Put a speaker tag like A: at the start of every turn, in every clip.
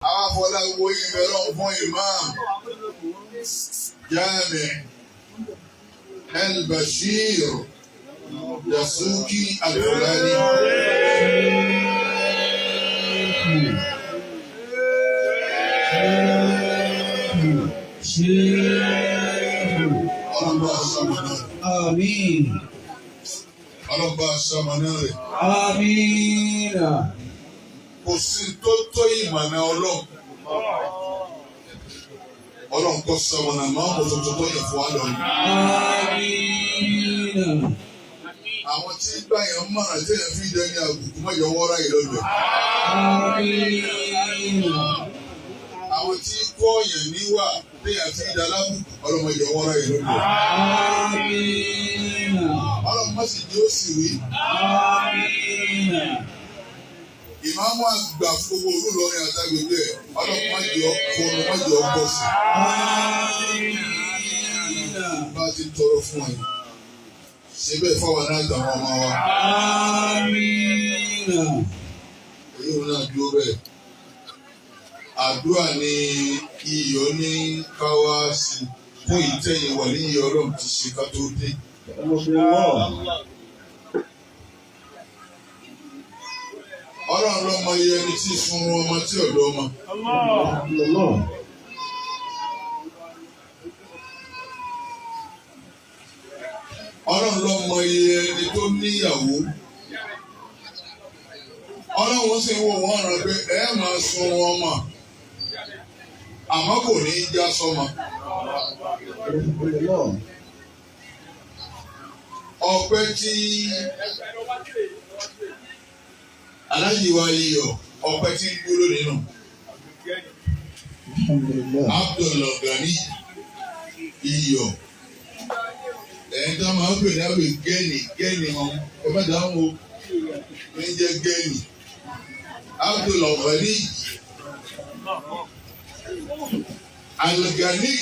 A: Àwọn afọláwo yìí bẹ̀rẹ̀ fún Imam Jami El-Bashir Dasuki Al-Fulani. Ọlọ́ba sọmọnà rẹ̀.
B: Àmín.
A: Ọlọ́ba sọmọnà rẹ̀.
B: Àmín.
A: Kò sí tó tó ìmọ̀nà Ọlọ́run. Ọlọ́run kò sọmọnà máa ń mọ̀ tuntun tó yẹ fún wa lọ.
B: Àmín.
A: Àwọn tí gbà yẹn mọ̀ràn tí yẹn fi dẹni àbùkù mọ̀jọ wọ́n ráyè lọ́dọ̀.
B: Àmín.
A: Àwọn tí kọ́ yẹn níwà tí yẹn fi dá lábùkù ọlọ́mọdé wọ́n ráyè lọ́dọ̀.
B: Àmín.
A: Ọlọ́mọ sì ni ó sì wí.
B: Àmín.
A: Ìmáàmù àgbà fún gbogbo Olúlọrin àtàgbègbè ẹ̀ ọlọ́mọdé ọkùnrin mọ̀jọ ọkọ̀ sí.
B: Àmín.
A: Bá a ti tọrọ fún ẹ ṣe bẹ́ẹ̀ fáwọn náà àtàwọn ọmọ wa.
B: Àmín.
A: Èyí ò náà dúró bẹ́ẹ̀. Àdúrà ni iyọ̀ ní káwá sí fún ìtẹ̀yìn wà ní iyọ̀ Ọlọ́run ti ṣe ká tó dé. Ọlọ́run ló mọ iye ẹni tí sunrun ọmọ tí ọ̀dọ́ ọmọ. Ọlọ́run ló mọ iye ẹni tó níyàwó. Ọlọ́run sì ń wò wọ́n rán pé ẹ máa sunrun ọmọ àmọ́ kò ní í já sọ́mọ. Ọpẹ́ tí aláàjì wa iyọ̀ ọpẹ́ tí ń dúró nínú. Abdul Gani iyọ̀ ẹ̀yin tó máa ń pè ní àwẹ̀ gẹ́nì gẹ́nì wọn ẹ má dáhùn o ní jẹ́ gẹ́nì Abdul Gani Al-Gani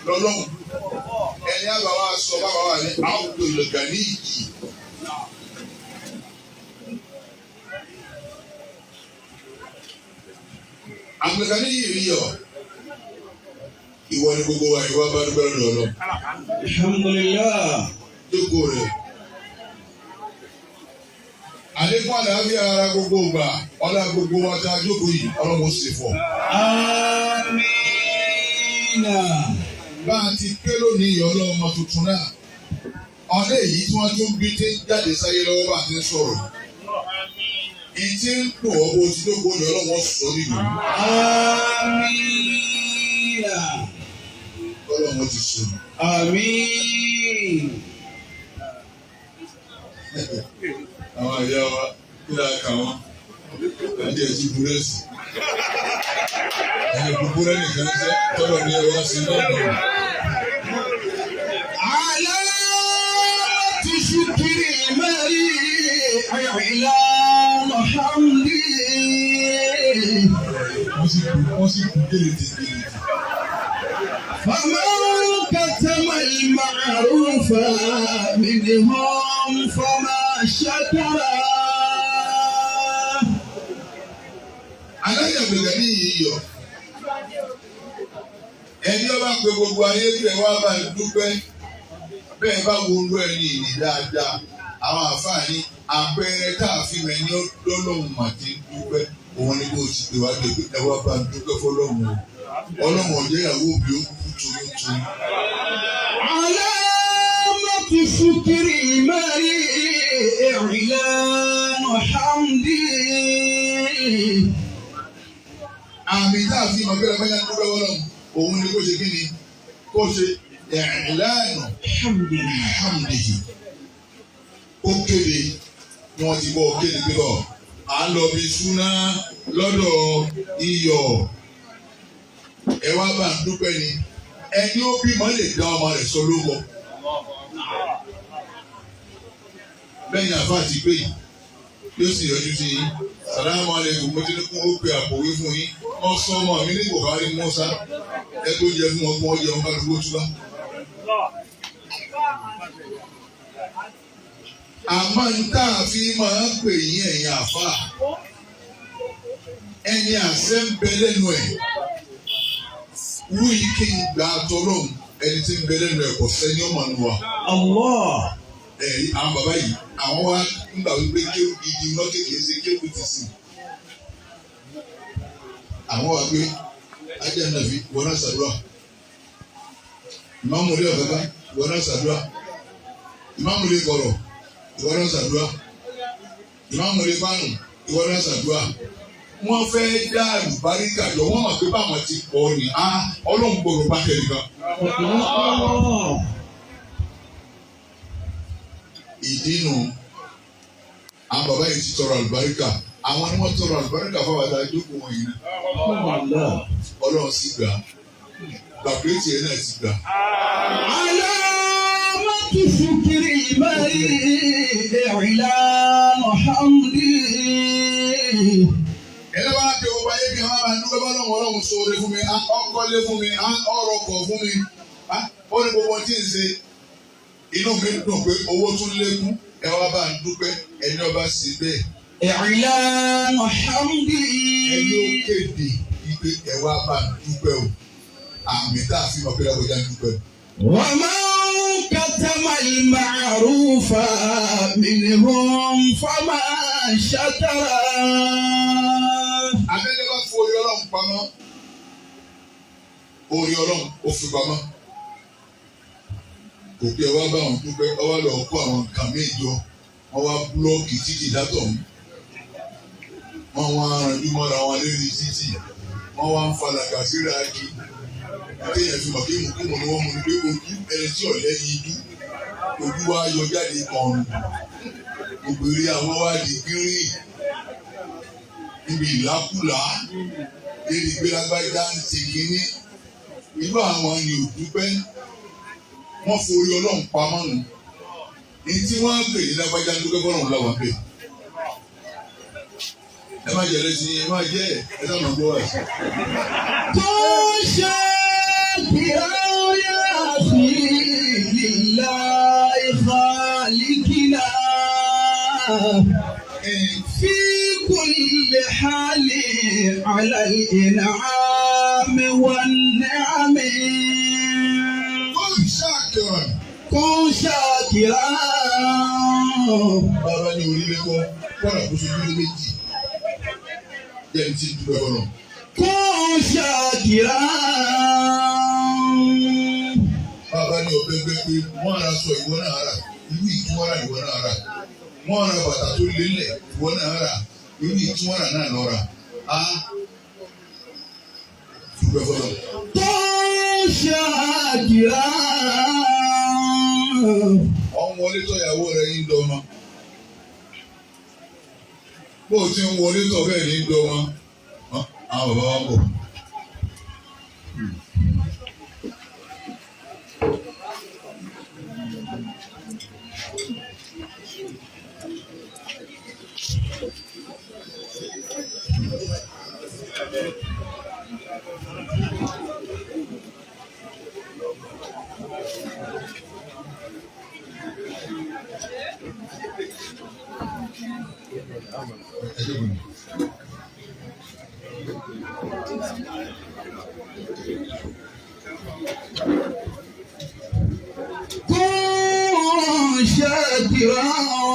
A: lọ́lọ́hùn ẹni àbá wa sọ bàbá wa ní Abdul Gani. Abdul Gani yìí yọ ìwọ ni gbogbo wa ìwọ bá dúpẹ́ lọ́dọ̀ Ọlọ́run.
B: Alhamdulillah.
A: Jókòó rẹ̀. Àlékún àlàáfíà ara gbogbo ìgbà ọlá gbogbo wa tá a jókòó yìí Ọlọ́run ó ṣe fún ọ.
B: Àmín.
A: Bá a ti pé lónìí ìyá ọlọ́mọ tuntun náà ọdẹ èyí tí wọ́n tún bí tí ń jáde sáyé lọ́wọ́ bá a ti ń sọ̀rọ̀. Ìtí ń dùn ọ́ bó ti jókòó ní Ọlọ́run ó sọ nínú.
B: Àmín.
A: Ọlọ́run ti sùn.
B: Àmín.
A: Àwọn àyà wa kí la kà wọ́n? Àti ẹ̀sìn búrẹ́sì. Ẹ̀yìn búburú nìkan ṣe tọ́lọ̀ ní ẹwà sí náà nù.
B: علامة شكر المريء إعلام حمده.
A: Wọ́n sì kú kélété kélété.
B: فمن كتم المعروف منهم فما شكر.
A: Alájà gbègbè ní yíyọ. Ẹni ọba pé gbogbo ayé pé wá bá ń dúpẹ́. Bẹ́ẹ̀ bá wo olú ẹni ìní dáadáa. Àwọn àfààní àpẹẹrẹ tá a fi mẹ́ni lọ́lọ́run mà ti ń dúpẹ́. Òun ni kò sì pè wá dé pé ẹ wá bá ń dúpẹ́ fọlọ́run o. Ọlọ́run ọ̀jẹ́ ìyàwó òbí ó kú toyúntoyún.
B: علامة شكر المريء إعلان حمده.
A: Àmì tá a fi mọ̀ pé lọ́gbẹ́yà ń dúpẹ́ fọlọ́run. Òun ni kó ṣe kí ni? Kó ṣe ìlànà
B: حمده.
A: hamdihi. Ó kéde ni wọ́n ti bọ́ kéde pé bọ̀ à ń lọ bí súná lọ́dọ̀ iyọ̀ ẹ wá bá ń dúpẹ́ ni ẹni ó bímọ lè dá ọmọ rẹ̀ sọ lóko. Bẹ́ẹ̀ ni àfa ti pé yìí yóò sì yọjú sí yín. Sàlámù alẹ́kùn mo ti ní kún ó pe àpòwé fún yín. Wọ́n sọ ọmọ mi ní Buhari Musa ẹ tó jẹ fún wọn kó wọ́n jẹun kálukú ó túbá. Àmọ́ ń tá a fi máa ń pè yín ẹ̀yin àfáà. Ẹni àṣẹ ń bẹ lẹ́nu ẹ̀ wúyí kí n gbà tọlọ́hun, ẹni tí ń bẹ lẹ́nu ẹ̀ kò sẹ́ni ọmọ nù wa.
B: Allah.
A: Ẹ̀rí àwọn bàbá yìí, àwọn wa ń gbà wípé kéwù gidi iná kékeré ṣe kéwù ti sìn. Àwọn wa pé ajá nàfi wọn náà ṣàdúrà. Ìmáàmù ilé ọ̀gágá wọn náà ṣàdúrà. Ìmáàmù ilé kọ̀rọ̀ ìwọ náà ṣàdúrà. Ìmáàmù ilé bánù ìwọ náà ṣàdúrà. Wọ́n fẹ́ dá àlùbáríkà jọ, wọ́n mọ̀ pé báwọn ti pọ̀ ni á Ọlọ́run gbọ́dọ̀ bá tẹ̀lé kan.
B: Allah.
A: Ìdí nu, àwọn bàbá yìí ti tọrọ àlùbáríkà, àwọn ni wọ́n tọrọ àlùbáríkà fáwọn àdájókòó wọ̀nyí náà.
B: Allah.
A: Ọlọ́run sì gbà, gbàgbé tiẹ̀ náà ti gbà.
B: علامة شكر المرء إعلان حمده.
A: Ẹni bá pe ọba yé mi, àwọn máa ń dúpẹ́ bọ́lọ́run. Ọlọ́run sóore fún mi, ọkọ́lé fún mi, ọrọ̀ kọ̀ fún mi, ó ní gbogbo tí ń ṣe inú mi dùn pé owó tún lékún, ẹ wá bá ń dúpẹ́. Ẹni ọba sì bẹ́ẹ̀.
B: إعلان حمده.
A: Ẹni ó kéde wípé ẹ wá bá ń dúpẹ́ o, àmì tá a fi mọ̀ pé lágbèjà ń dúpẹ́.
B: ومن كتم المعروف منهم فما شكر.
A: Abẹ́lẹ́ bá fún orí Ọlọ́run pamọ́, orí Ọlọ́run ó fi pamọ́, kò pé ẹ wá bá wọn dúpẹ́, ọ wá lọ kó àwọn nǹkan míì jọ, wọ́n wá búlọ́ọ̀kì títì dátọ̀ mú, wọ́n wá ranjú mọ́ra wọn lérí títì, wọ́n wá ń falàkà síra kí téèyàn fi mọ̀ kí mùkúmù ni wọ́n mú ni pé ojú ẹni tí ọ̀lẹ́ yìí dú ojú wa yọ jáde kọ̀ọ̀nù, gbogbo eré àwọn wá di gírìn níbi ìlákùlá lérí gbélágbájá ń ṣe kínní. Irú àwọn ni ò dúpẹ́, wọ́n forí Ọlọ́run pamọ́ nù ní tí wọ́n á pè ní lágbájá ń dúpẹ́ bọ́lọ́run láwọn pè. Ẹ má jẹ lẹ́sìn, ẹ má jẹ ẹ sábà máa gbọ́ wá sí.
B: كن شاكرا يا أخي لله خالقنا في كل حال على الإنعام والنعم.
A: Kó ṣàkìrọ̀.
B: كن شاكرا.
A: Bàbá ní orílẹ̀ kọ́ kọ́nà kó sojú lé méjì jẹ́ ní tí ń dúpẹ́ bọ́lọ̀.
B: كن شاكرا.
A: Bàbá ní ọbẹ̀ gbẹ pé wọ́n ara sọ ìwọ náà rà, irú ìtúwọ́rà ìwọ náà rà, wọ́n ara bàtà tó lélẹ̀ ìwọ náà rà, irú ìtúwọ́rà náà lọ rà á dúpẹ́ bọ́lọ̀.
B: كن شاكرا.
A: Ọ̀n wọlé tọ̀ ìyàwó rẹ̀ ń dọ́mọ. Bó o ti ń wọlé tọ̀ bẹ́ẹ̀ ní dọ́mọ. Àwọn bàbá wa bọ̀. Ẹ jókòó ni.
B: كن شاكرا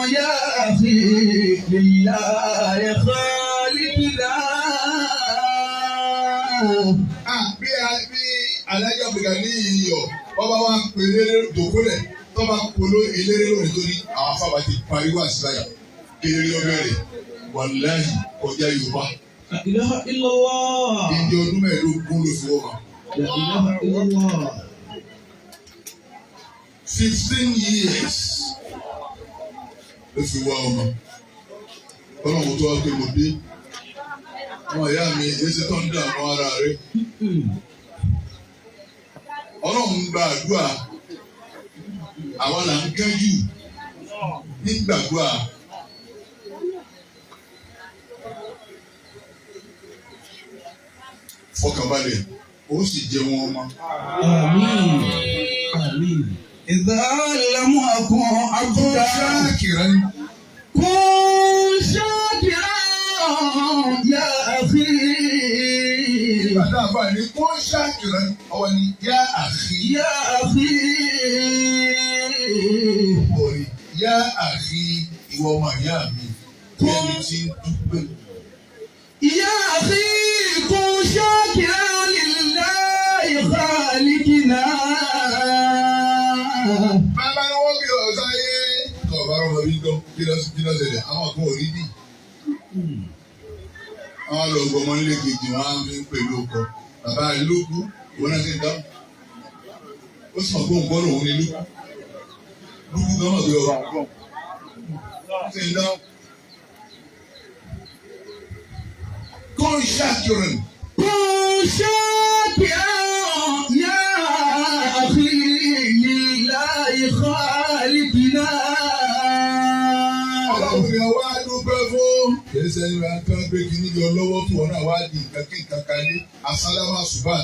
B: يا أخي لله خالقنا.
A: Ah, bí alájà bùgà ní iyọ̀ ọba wa pè eléré dòkólẹ̀ tọ́ba polo eléré lónìí tó ní àwọn afábà ti pariwo àsìláyà kéré ọbẹ̀rẹ̀ wàláhì kọjá Yorùbá.
B: لا إله إلا الله.
A: Ìdí ọdún 15 ló fi wọ́n ma.
B: لا إله إلا الله.
A: 15 years ló fi wá ọmọ. Ọlọ́run tó wá pé mo dé. Àwọn ìyá mi èsì tó ń dààmú ara rẹ̀. Ọlọ́run ń gba àdúrà, àwa là ń kánjú nígbàdúrà. Fọkànbalẹ̀, ó sì jẹun ọmọ.
B: آمين آمين. إذا لم أكن عبدا
A: Ṣáàkìrán.
B: كن شاكرا يا أخي.
A: tá a fà ní kó ṣàkìrọ̀ ọwọ́ ni yá àfi.
B: Yá àfi.
A: Orí yá àfi ìwọ ọmọ ìyá mi bí ẹni tí ń dúpẹ́.
B: Yá àfi kún ṣàkìrọ̀ lillahi khaliqina.
A: Bàbá ni wọ́n fi ọ̀sán yé. Tọ́ ọ̀bá rọ̀mọ́ bí gbọ́ kí ló ṣẹlẹ̀ àwọn kan ò rí bì. Àwọn lọ gbọmọ nílé kejì wọn á fi ń pè lóko. Bàbá lókù òun náà sì ń dáhùn. Ó sì mọ̀ pé òun gbọ́dọ̀ òun ni lókù. Lókù gan mọ̀ pé ọ̀rọ̀ àwọn kan. Ó sì ń dáhùn. Kó ń ṣàkíyàn.
B: Kún ṣàkìrọ̀ yá àfi lillahi khaliqina.
A: Ọlọ́run ni ọwọ́ á dúpẹ́ fún. Kìí ṣe ẹni máa ń tán gbé kí níjọ lọ́wọ́ tí wọn náà wá di nǹkan kí nǹkan kan ní asálámà ṣùgbọ́n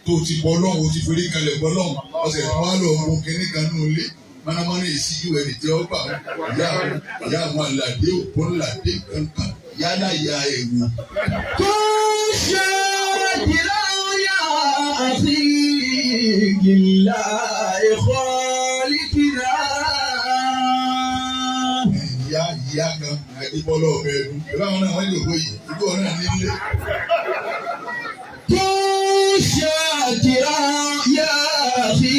A: tó ti bọ́ lọ́hùn ó ti forí kalẹ̀ bọ́ lọ́hùn ọ̀sẹ̀ tó wá lọ mú kinní kan nínú ilé mánámáná èsì un tí ó gbà ìyá àwọn àlàdé òpó ńláde kankan yálà ya ẹ̀wù.
B: Kún ṣàkìrọ̀ yá àfi lillahi khaliqina.
A: Ìyá ìyá kan àdébọ́lọ́ ọ̀bẹ ẹ̀dùn ìbá wọn náà wọ́n lè wọ yìí ìbí wọn náà nílé.
B: Kún ṣàkìrọ̀ yá àfi.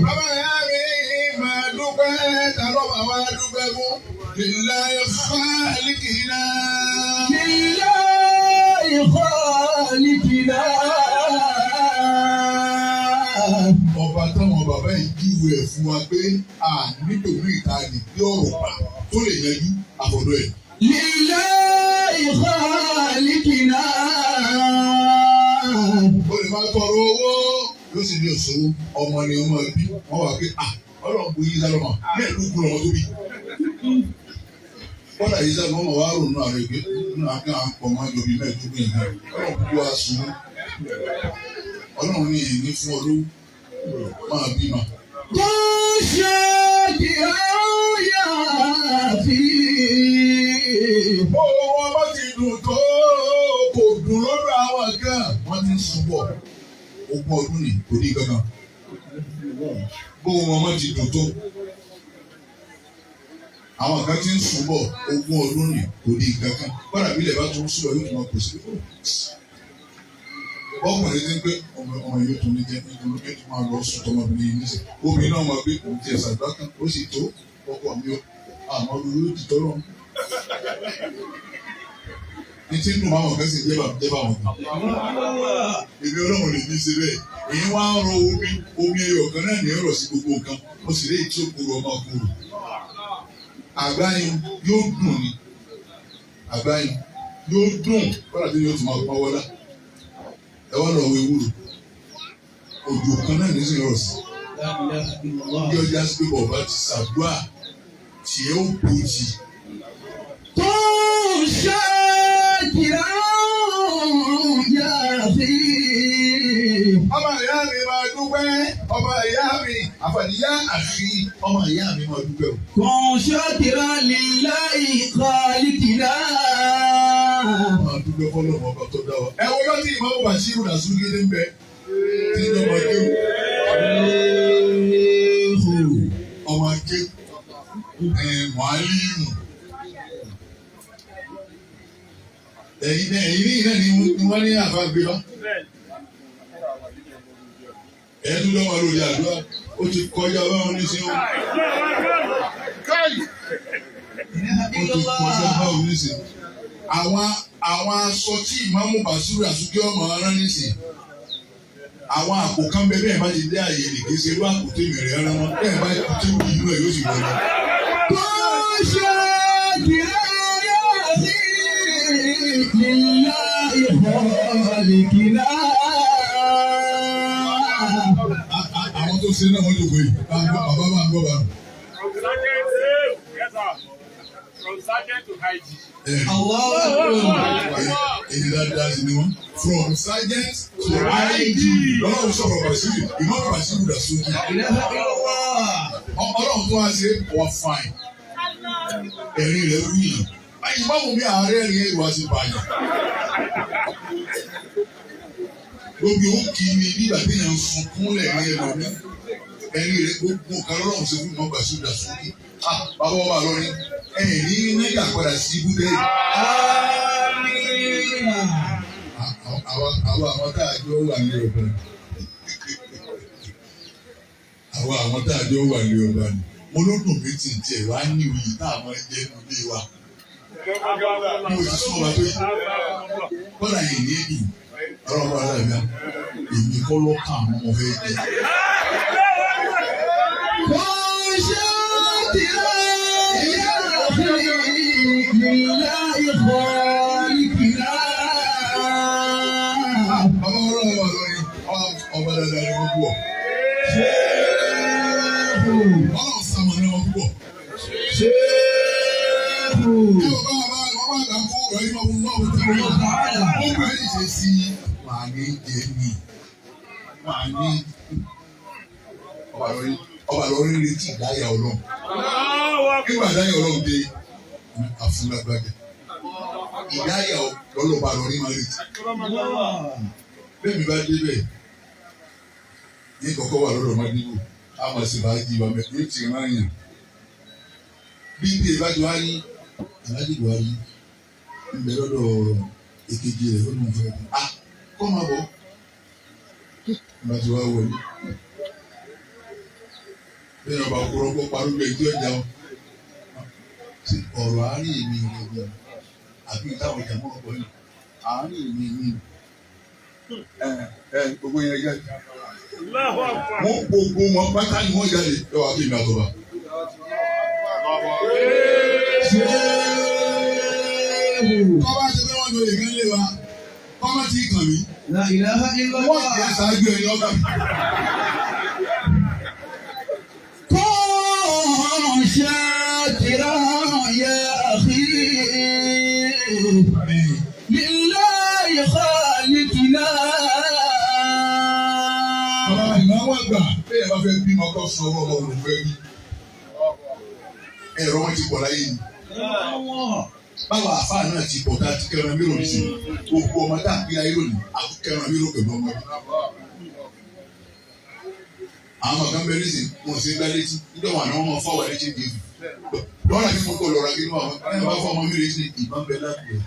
A: Bàbá ìyá mi máa dúpẹ́ ta ló máa wá dúpẹ́ fún lillahi khaliqina.
B: Lillahi khaliqina.
A: Ọba táwọn bàbá yìí júwe ẹ̀ fún wa pé a nílò ní ìta lè gbé ọ̀rọ̀ pa tó lè yanjú àfọ̀dọ̀ ẹ̀.
B: Lillahi khaliqina.
A: O lè máa tọrọ owó yóò sì ní òṣòwò ọmọ ni ọmọ ẹbí wọn wà pé à ọlọ́run kò yí sálọ́mà mẹ́ẹ̀ẹ́dógún lọ́mọ tó bí. Bọ́dà yìí sábà wọn wá rònú àwọn ẹgbẹ́ nínú akẹ́ àwọn pọ̀ máa ń jọbi mẹ́ẹ̀ẹ́dógún yìí náà ọlọ́run kúkú wá sùn. Ọlọ́run ní ìní fún ọ lówó máa bímọ.
B: Kún ṣàkìrọ̀ yá àfi.
A: Owó wọn bá ti dùn tó kò dùn lọ́dọ̀ àwọn kan. Wọ́n ti ń sunbọ̀ ogún ọdún ní kò ní kankan. Bó wọn bá ti dùn tó. Àwọn kan ti ń sunbọ̀ ogún ọdún ní kò ní kankan. Bọ́dà bí ilẹ̀ bá tún súnbọ̀ yóò tún máa pèsè. Ọkùnrin ti ń pé ọmọ yóò tún ní jẹ́ nítorí pé tó máa lọ sùn tọmọbìnrin yìí nísìnyí. Obìnrin náà máa gbé òun ti ẹ̀sà ìgbà kan ó sì tó ọkọ mi àmọ́ yóò ti tọ́lọ́. Ní tí ń dùn máa wọ̀n kẹ́sì jẹ́ bàbá wọn kan. Èmi ọlọ́run lè ní í ṣe bẹ́ẹ̀. Èyí wá ń rọ omi omi ẹyọ kan náà ní ẹ̀rọ sí gbogbo nǹkan. Mo sì lè tí ó kúrò ọmọ kúrò. Àgbáyé yóò dùn ni. Àgbáyé yóò dùn. Bọ́lá tí yóò tún máa pọ́n wọ́lá. Ẹ wá lọ wo ewúro. Òjò kan náà ní sí ẹ̀rọ sí. Bí ọjà sí pé bọ̀bá ti ṣàdúrà tiẹ̀ ó bòjì.
B: Kún ṣàkìrọ̀ yá àfi.
A: Ọmọ ìyá mi máa dúpẹ́, ọmọ ìyá mi àfàdíyá àfi ọmọ ìyá mi máa dúpẹ́ o.
B: Kún ṣàkìrọ̀ lillahi khaliqina.
A: Máa dúpẹ́ fọlọ́mọ ọba tó dá wa. Ẹ wo lọ́tí ìmọ̀ Bàṣírù Dàsúgí ní bẹ tí ní ọmọ akéwù. Ọmọ akéwù mọ̀álímù. Ẹ̀yin náà ẹ̀yin ní ìnáni ni wọ́n ní àfa gbé wá. Ẹ̀ẹ́dún lọ́wọ́ lórí àdúrà ó ti kọjá báwọn oníṣẹ́ wọn. Ó ti kọjá báwọn oníṣẹ́. Àwọn aṣọ tí ìmáàmù Bàṣírù Dàsúkí ọmọ rán nísìn. Àwọn àpò kan bẹ bẹ́ẹ̀ bá ti dé àyè lè kí ṣe irú àpò tèmi rẹ̀ rán wọn. Bẹ́ẹ̀ bá ti wù inú ẹ̀ yóò sì wọlé.
B: Kún ṣàkìrọ̀ yá àfi lillahi khaliqina.
A: Àwọn tó ṣe náà wọ́n jòkó yìí. Bàbá máa ń gbọ́ bàbá.
C: From sergeant, yes sir. From sergeant to IG.
B: Allahu Akbar.
A: Èyí dáadáa sí ni wọ́n. From sergeant to IG. Lọ́wọ́ sọ̀rọ̀ Bàṣírù, ìmọ̀ Bàṣírù Dàsúkì.
B: La ilaha illallah.
A: Ọlọ́run tó wá ṣe wà fine. Ẹ̀rín rẹ̀ wúyàn. Báyìí báwo bí ààrẹ rí ìwà sí bàyàn. Gbogbo ó kì í mi bí bàbá yẹn ń sunkún lẹ́ẹ̀mí ẹ̀ lọ́mí. Ẹni rẹ̀ gbogbo nǹkan lọ́rùn ṣe fún mi ọgbà sódà sókè. Bàbá ọba lọ́rin ẹ̀ ní náírà padà sí ibùdó yìí. Àwọn tá a jọ wà ní ọba. Àwọn tá a jọ wà ní ọba ni. Mo ló dùn mí tì tiẹ̀ wá ní oyè tá a máa jẹ́ inú ilé wa. Bí o ti sún ọba tó yìí, kọ́dà yìí ní èdè ọlọ́run aláìní èmi kọ́ lọ́kàn àwọn ọmọ fẹ́ jẹ. Bàbá ọlọ́run wà lórí ọba dáadáa ni wọ́n púpọ̀. Ọlọ́run sàmọ̀ ni wọ́n púpọ̀. Bí o bá bá wọn bá dà kó ọ̀rọ̀ yìí wọ́n wọ́n tí wọ́n wọ́n bá yìí ṣe sí wà ní jẹ ní wà ní ọba lórí retí ìdáyà ọlọ́run. Nígbà ìdáyà ọlọ́run dé àfúnágbájá. Ìdáyà ọlọ́ba lórí máa retí. Bẹ́ẹ̀ni bá débẹ̀ ní kọ̀kọ́ wà lọ́dọ̀ Mádìbò, a máa ṣe fàájì wa mẹ́rin yóò ti rán yàn. Bí ibi ìbájú wa ní Alhaji Buhari ń bẹ lọ́dọ̀ èkejì rẹ̀ ó lóun fẹ́ kú. A kọ́ máa bọ̀. Ìbájú wa wọlé. Bẹ́ẹ̀ni ọba kúrọ́ kó parúgbó ẹjọ́ ìjà o. Ṣé ọ̀rọ̀ àárín èmi rẹ̀ ni àbí ìtàwọn ìjà mọ́ ọ̀pọ̀ yìí? Àárín èmi ni gbogbo yẹn jáde. Wọ́n gbogbo wọn pátá ni wọ́n jáde lọ́wọ́ àbí ìmọ̀ àtọ́ba. Kọ́bá ṣe pé wọ́n jọ lè gán lé wa, kọ́bá ti kàn mí. Wọ́n jẹ́ ṣáájú ẹni ọ̀gá mi. Bàbá ìmáwá gbà bẹ́ẹ̀ bá fẹ́ bímọ kọ́ sọ ọwọ́ ọmọ òun fẹ́ bí. Ẹ̀rọ wọn ti pọ̀ láyé ni. Báwo àfáà náà ti pọ̀ tá a ti kẹran mí lónìí sí i. Gbogbo ọmọ tá a bí ayé lónìí, a tún kẹran mí ló pẹ̀lú ọmọ yìí. Àwọn ọmọ kan bẹ nísìnyí, wọn ò sí gbá létí. Níjọ́ wà ní wọ́n máa fọ́ wà létí dé. Lọ́la tí mo kọ lọ́ra kí ni wọ́n àwọn bá fọ́ ọmọ mi létí ìbọn bẹ lápò ẹ̀.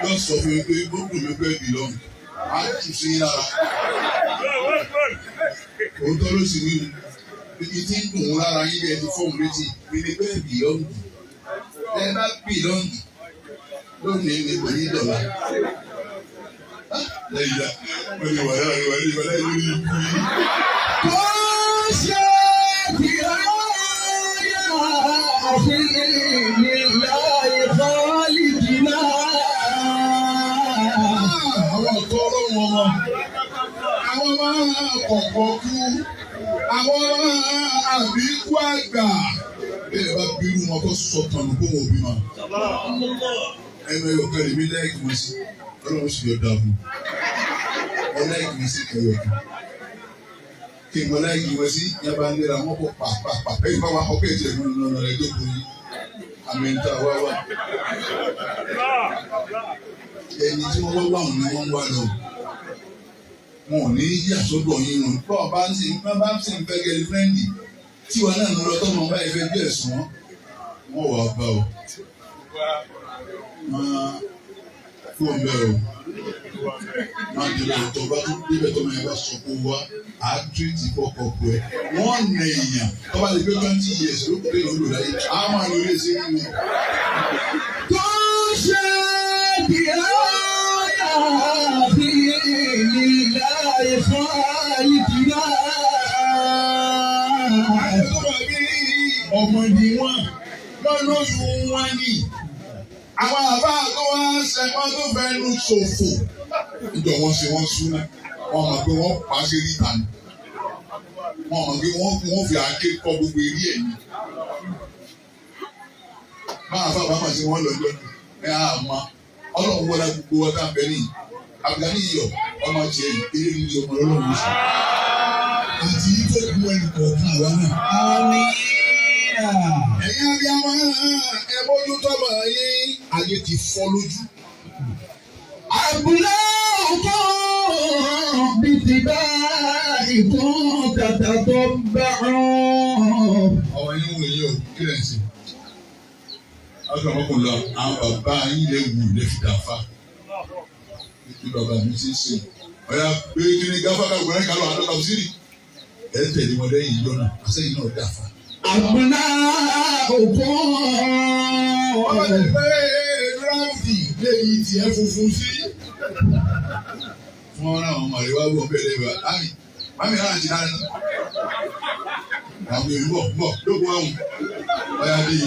A: Yóò sọ fún mi pé ó dùn mí pé bì lọ́rùn. Á tù sí lára. Òótọ́ ló sì wí ibi tí ń dùn ún lára yín bẹ́ẹ̀ ti fọ́ọ̀mù létí mi ni bẹ́ẹ̀ bì lọ́ǹdì. Ẹ bá bì lọ́ǹdì lónìí ni kò ní dọ̀la. Lẹ́yìn náà, wọ́n ní wàhálà ní wàhálà ní wàhálà ní ìlú yìí. Àwọn ọ̀tọ́ ọlọ́run ọmọ, àwọn máa kọ̀kọ́ kú, àwọn máa àbíkú àgbà. Bẹ́ẹ̀ bá bírú wọn kó sọ tànù kó wọn ò bímọ. Ẹnu ẹyọ kan lèmi láìkí wọn sí, ọlọ́run sì yọ dáa fún un. Ọ láìkí wọn sí ẹyọ kan. Kí n mọ láìkí wọn sí, yaba ń lera wọn kó pàpàpà. Ẹ̀yin bá wa ọkọ̀ ètò ẹ̀mú nínú ọ̀nà rẹ̀ jókòó yìí. Àmì ń ta wá wá. Ẹni tí wọ́n wá wá òun ni wọ́n ń wá lọ. Wọn ò ní yà sọ́dọ̀ yín o. Bọ́ọ̀ bá ń sìn bá ń sìn fẹ́ gẹ́lí fúrẹ́ǹdì tí wọn náà ń lọ tọ́mọ báyìí fẹ́ bí ẹ̀sùn wọn. Wọ́n wà bá o. Máa kú ọ̀nbẹ o. Máa débẹ̀ tó bá tó débẹ̀ tó máa bá sọ kó wá. À á tírìtì kọ̀ọ̀kọ̀ kù ẹ̀. Wọ́n nà èèyàn tó bá lè gbé 20 years ló kéré ló lò láyé. Á máa lo ilé iṣẹ́ nínú. Ọmọ ni wọ́n wọ́n lóṣù wọn ni àwọn àbá tó wá ṣe wọ́n tó fẹnu ṣòfò níjọ wọ́n ṣe wọ́n súná wọ́n mọ̀ pé wọ́n pa ṣe níta ni wọ́n mọ̀ pé wọ́n fi àáké kọ́ gbogbo eré ẹ̀ ni máa fà bá máa ṣe wọ́n lọ́jọ́ ẹ á ma ọlọ́run wọlé gbogbo wa tá à ń bẹ níyì Abdulgani yọ ọmọ tiẹ̀ eré ní ọmọ ọlọ́run ṣe àti yìí tó kú ẹnì kọ̀ọ̀kan àwa náà. Ẹ̀yin abiyamọ ẹ bójú tọ́mọ yín ayé ti fọ́ lójú.
B: Àbúlé òkú. بِاتِّبَاعِكُمْ تَتَطَبَّعُونَ.
A: Ọmọ yín wò yín o, kí lẹ̀ ń ṣe? Akọ̀mọ́kùn lọ, àwọn bàbá yín lè wù lè fi dàfa. Bí bàbá mi ti ń ṣe. Ọ̀yà pé kí ni gáfà ká gbọ́dọ̀ kálọ̀ àdọ́ta òsírì. Ẹ tẹ̀lé wọn lẹ́yìn ìjọ náà, àṣẹyìn náà dàfa.
B: أبناؤكم
A: Ọmọ ti pé gíráfì léyìí tiẹ̀ funfun sí. Fún wọn náà, ọmọ rẹ̀ wá wọ̀ bẹ́ẹ̀ lẹ́wọ̀. Àmì, màmí náà ti dáná. Àwọn èèyàn bọ̀ bọ̀ lóko àwọn. Ọ̀yà bíi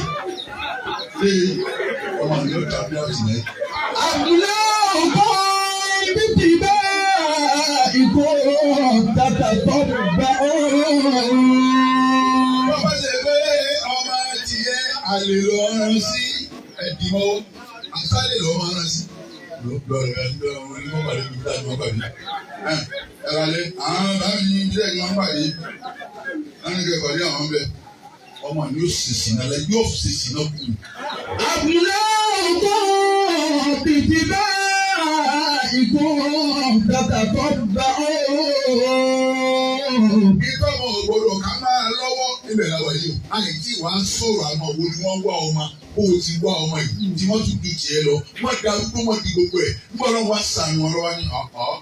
A: ṣé ọmọ mi yóò ta gíráfì lẹ́yìn.
B: أبناؤكم باتباعكم تتطبعون.
A: Bọ́bá ṣe pé ọmọ tiẹ̀ àlè lọ rán sí ẹ̀dìmọ́ àtàlè lọ máa rán sí. Lọ́rẹ̀ lọ́rẹ̀ ní wọ́n pàdé níbi táwọn wọ́n pàdé. Ẹ̀rọ alẹ́ àwọn bá mi ní ilé ẹ̀gbọ́n pàdé. Wọ́n ní kẹ́ pàdé àwọn bẹ́ẹ̀. Ọmọ mi yóò ṣèṣì náà lẹ yóò ṣèṣì náà kù.
B: أبناؤكم باتباعكم تتطبعون.
A: Ìtọ́mọ̀ ògbọ́dọ̀ ká máa lọ́wọ́ níbẹ̀ làwà yìí o. Àyè tí wàá sọ̀rọ̀ àmọ́ wo ni wọ́n wá ọmọ kó o ti wá ọmọ yìí tí wọ́n tún ju tiẹ̀ lọ. Wọ́n da arúgbó wọ́n di gbogbo ẹ̀. Nígbà wọn wá sànù wọn lọ́wọ́ ní ọ̀ọ́.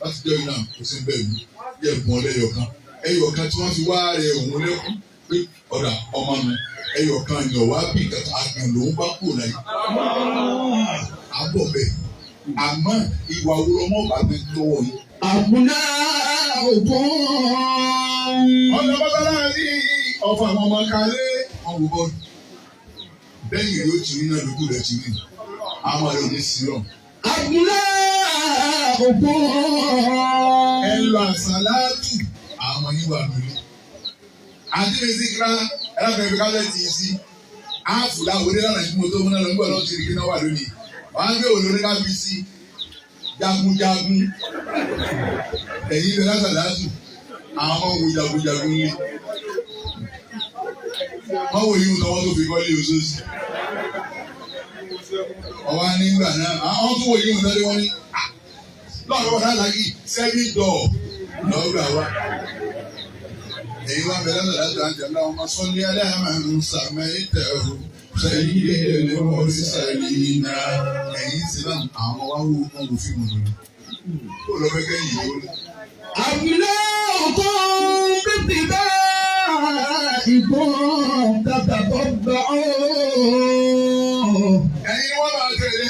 A: Láti jẹ́ iná kò sí bẹ́ẹ̀ mú. Yẹ ẹ̀gbọ́n lẹ́yọ̀kan. Ẹyọ̀kan tí wọ́n fi wá rẹ̀ òun lẹ́kún pé ọ̀dà ọmọ mi ẹyọ̀kan ni ọ̀wá bí kàtà àgàn lòún bá kú láyé. Àbọ̀ bẹ́ẹ̀. Àmọ́ ìwà wo lọmọ bàbá tọwọ́ yìí?
B: أبناؤكم
A: Ọ̀nà mọ́sálásí ọ̀fọ̀ àwọn ọmọ kalẹ̀ wọn wò bọ́ọ̀lù. Bẹ́ẹ̀ni yóò ti rí náà lójú rẹ̀ ti rí. Àwọn ọ̀rẹ́ òní sí rọ̀.
B: أبناؤكم
A: Ẹ lọ àsàlátù àwọn yín wà lórí. Àti mi sí kíra ẹlẹ́fẹ̀ẹ́ fi kálẹ̀ tì í sí. Áàfù láwọn onílànà lánàá tí mo tó múná lọ nígbà náà ti rí kí náà wà lónìí. Wọ́n á gbé òun ká fi sí jagunjagun. Ẹ̀yin lọ lásàlátù àwọn ọmọ wo jagunjagun ní. Wọ́n wò yíwù tọwọ́ tó fi kọ́lé oṣooṣù. Ọwọ́ nígbà náà, àwọn tó wò yíwù tọ́lé wọ́n ní. Lọ́ọ̀rọ̀ wọn náà láyé sẹ́mi dọ̀ lọ́gbà wa. Èyí wá bẹ̀rẹ̀ lọ́dọ̀ láti àjẹ́ ńlá ọmọ sọ́lé aláàmà ń sàmẹ́ ìtẹ̀rù sẹ́yìn ilé wọ́n sì sẹ́yìn iná. Ẹ̀yìn sí náà àwọn wá wò wọ́n wò fíìmù lónìí. Kó lọ fẹ́ kẹ́yìn yìí ó lọ.
B: أبناؤكم باتباعكم تتطبعون.
A: Ẹ̀yin ni wọ́n máa tẹ̀lé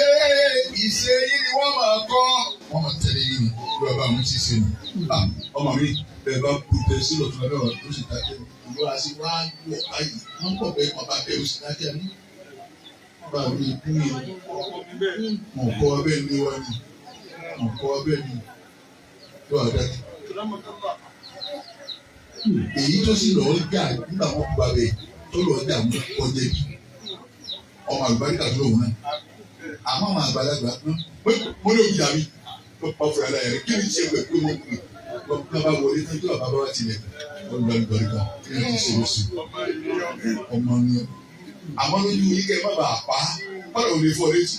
A: ìṣe yín ni wọ́n máa kọ́. Wọ́n máa tẹ̀lé yín ni bí bàbá mi ti ṣe nù. Ọmọ mi bẹ́ẹ̀ bá kú tẹ sí lọ́tún lábẹ́ ọ̀rọ̀ tó sì dákẹ́ ìlú àti wá wọ̀ báyìí. Wọ́n pọ̀ bẹ́ẹ̀ kan bá bẹ́ẹ̀ ó sì dákẹ́ ní. Bàbá mi kú yẹn. Mọ̀ kọ́ abẹ́ ní wá ni. Mọ̀ kọ́ abẹ́ ní. Tó àdákẹ́. Èyí tó sì lọ́ọ́ jà nígbà wọn kú babẹ̀ tó lọ́ọ́ jà mú kọjá bí ọmọ àlùbáríkà tó lòun náà àmọ́ àwọn àgbàlagbà mo lè wí dàbí tó pa fúra láyà rẹ kí ni tiẹ̀ pẹ̀lú mọ́ kú lọ́kùnrin bá wọlé tán tí bàbá bá tilẹ̀ wọ́n lọ àlùbáríkà kí ni ti ṣòro sí ọmọ ni àmọ́ lójú yìí kẹ́ ẹ má bàa pa á bọ́dọ̀ ò lè fọ́ létí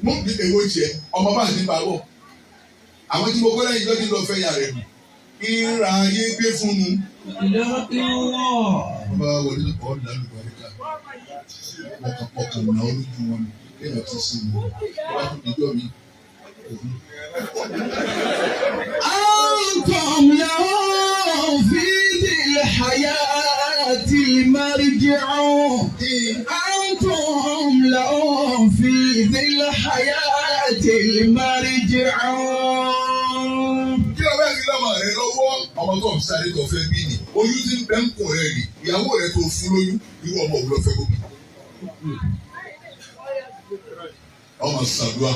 A: mú bí èwo tiẹ̀ ọmọ bá ti bá bọ̀ àwọn tí mo kọ́ lẹ́yìn lọ́dún lọ fẹ́ yà rẹ̀ nù ìra ayé gbé fún un. Bàbá wọlé ọ̀ lálùbáríkà ọkàn náà lójú wọn ni kéèyàn ti sin mi bá tún di jọ́ mi.
B: أنتم لهم في ذي الحياة المرجع. أنتم لهم في ذي الحياة المرجع.
A: Kí ló bẹ́ẹ̀ fi lọ́mọ rẹ lọ́wọ́ ọmọ tó ń sáré tó fẹ́ bí ni oyún ti ń bẹ́ ń kùn rẹ rì ìyàwó rẹ tó fún lóyún irú ọmọ òun lọ fẹ́ kó bí. Ọmọ sàdúà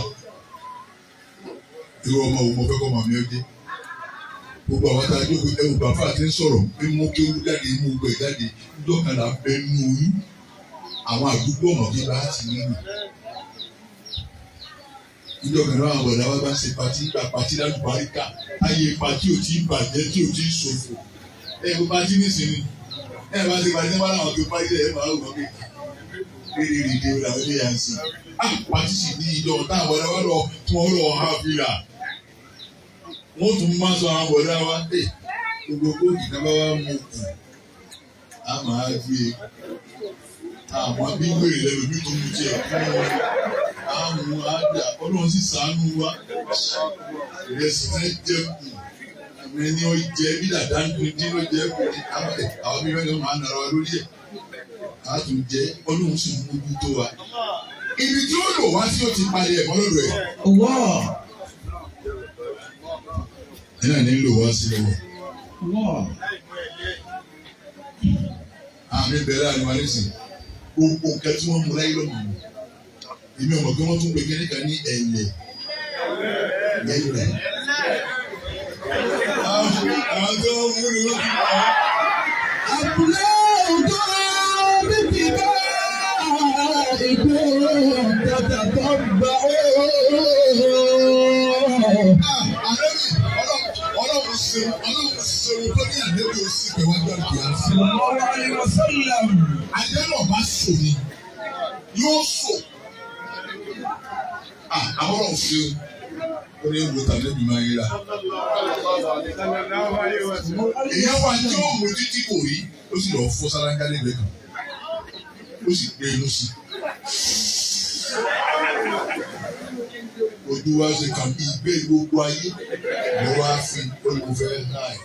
A: irú ọmọ òun mo fẹ́ kọ́ màmí ọjẹ́ gbogbo àwọn tá a jókòó ẹwù bàbá àti ń sọ̀rọ̀ ń mú kí ó jáde mú gbẹ jáde ńdọ́kan là ń bẹ nú oyún àwọn àdúgbò ọmọ bíi bá ti nínú ìjọba náà àwọn ọ̀dà wa bá ṣe pati gba pati lálùbáríkà ayé pati ò tí ì bàjẹ́ tí ò tí ì ṣòfò ẹ kó pati nísìnyí ẹ bá ṣe pati wọn làwọn tó pati ẹ máa wọ pé rírì rìndé làwọn ilé yà ń sìn á pati sì ní ìjọ táwọn ọ̀dà wa lọ tí wọ́n lọ ha fìlà Wọ́n tún máa sọ àwọn bọ̀dá wa gbogbo kóòkì náà bá wà mú kù á máa gbé e àwọn bí wèrè lẹ́nu bí tó mú tiẹ̀ kú wọn á mú á dà Ọlọ́run sì ṣàánú wa ìrẹsì náà jẹ kù àmì ẹni ó jẹ bí dàda ń dun dín ló jẹ kù àwọn bí wọ́n máa nara wa lórí ẹ̀ á tún jẹ Ọlọ́run sì mójú tó wa ibi tí ó lò wá sí ó ti parí ẹ̀ mọ́ lọ́dọ̀ ẹ̀. Ẹ náà ní lò wá sí lọ́wọ́. Àmì bẹ̀rẹ̀ àná wa nísìnyí. Gbogbo nǹkan tí wọ́n mú láyé lọ́mọ mi. Èmi ò mọ̀ pé wọ́n tún pe kíní kan ní ẹ̀lẹ̀. Ẹ̀lẹ̀. Àwọn tó ń mú ni wọ́n ti mọ̀.
B: Àbúlé òjò bíbí bá ìkó tàtà tó gbà ó.
A: Ọlọ́run ṣeun Ọlọ́run ṣeun tó ní àdébí oṣù pẹ̀lú ọjọ́ ìyá sí.
B: Sallallahu alaihi wasallam.
A: Àjẹ́lọ̀ bá sò ni yóò sò. Àwọn ọlọ́run ṣeun ó ní wo tàbí mi máa ń yíra. Ìyẹn wà tí ó mú títí kò rí ó sì lọ́ọ́ fọ́ sálángá lẹ́gbẹ̀ẹ́ kan ó sì gbé inú sí. Ojú wa ṣe kàn bí ìgbé gbogbo ayé ló wá fi olùfẹ́ láì.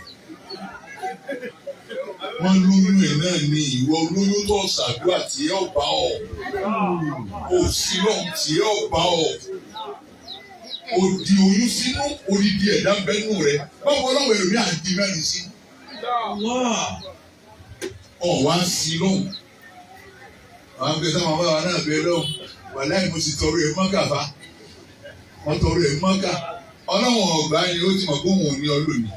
A: Wọ́n lóyún ẹ̀ náà ni ìwọ olóyún tó ṣàdúrà tí ẹ bá ọ̀. Òsì náà tí ẹ bá ọ̀. Òdì oyún sínú odidi ẹ̀dá bẹ́nu rẹ̀. Báwo ọlọ́wọ́ èrò ní àdí mẹ́rin sí? Ọ̀ wá sí lọ́hùn. Àwọn akẹ́kọ̀ọ́ táwọn bá wa náà bẹ lọ́hùn. Wàláì mo sì tọrọ ẹ̀ mọ́kà fa. Wọ́n tọrọ ẹ̀ mọ́kà. Ọlọ́wọ̀n ọ̀gbá ni ó ti mọ̀ pé òun ò ní ọ lónìí.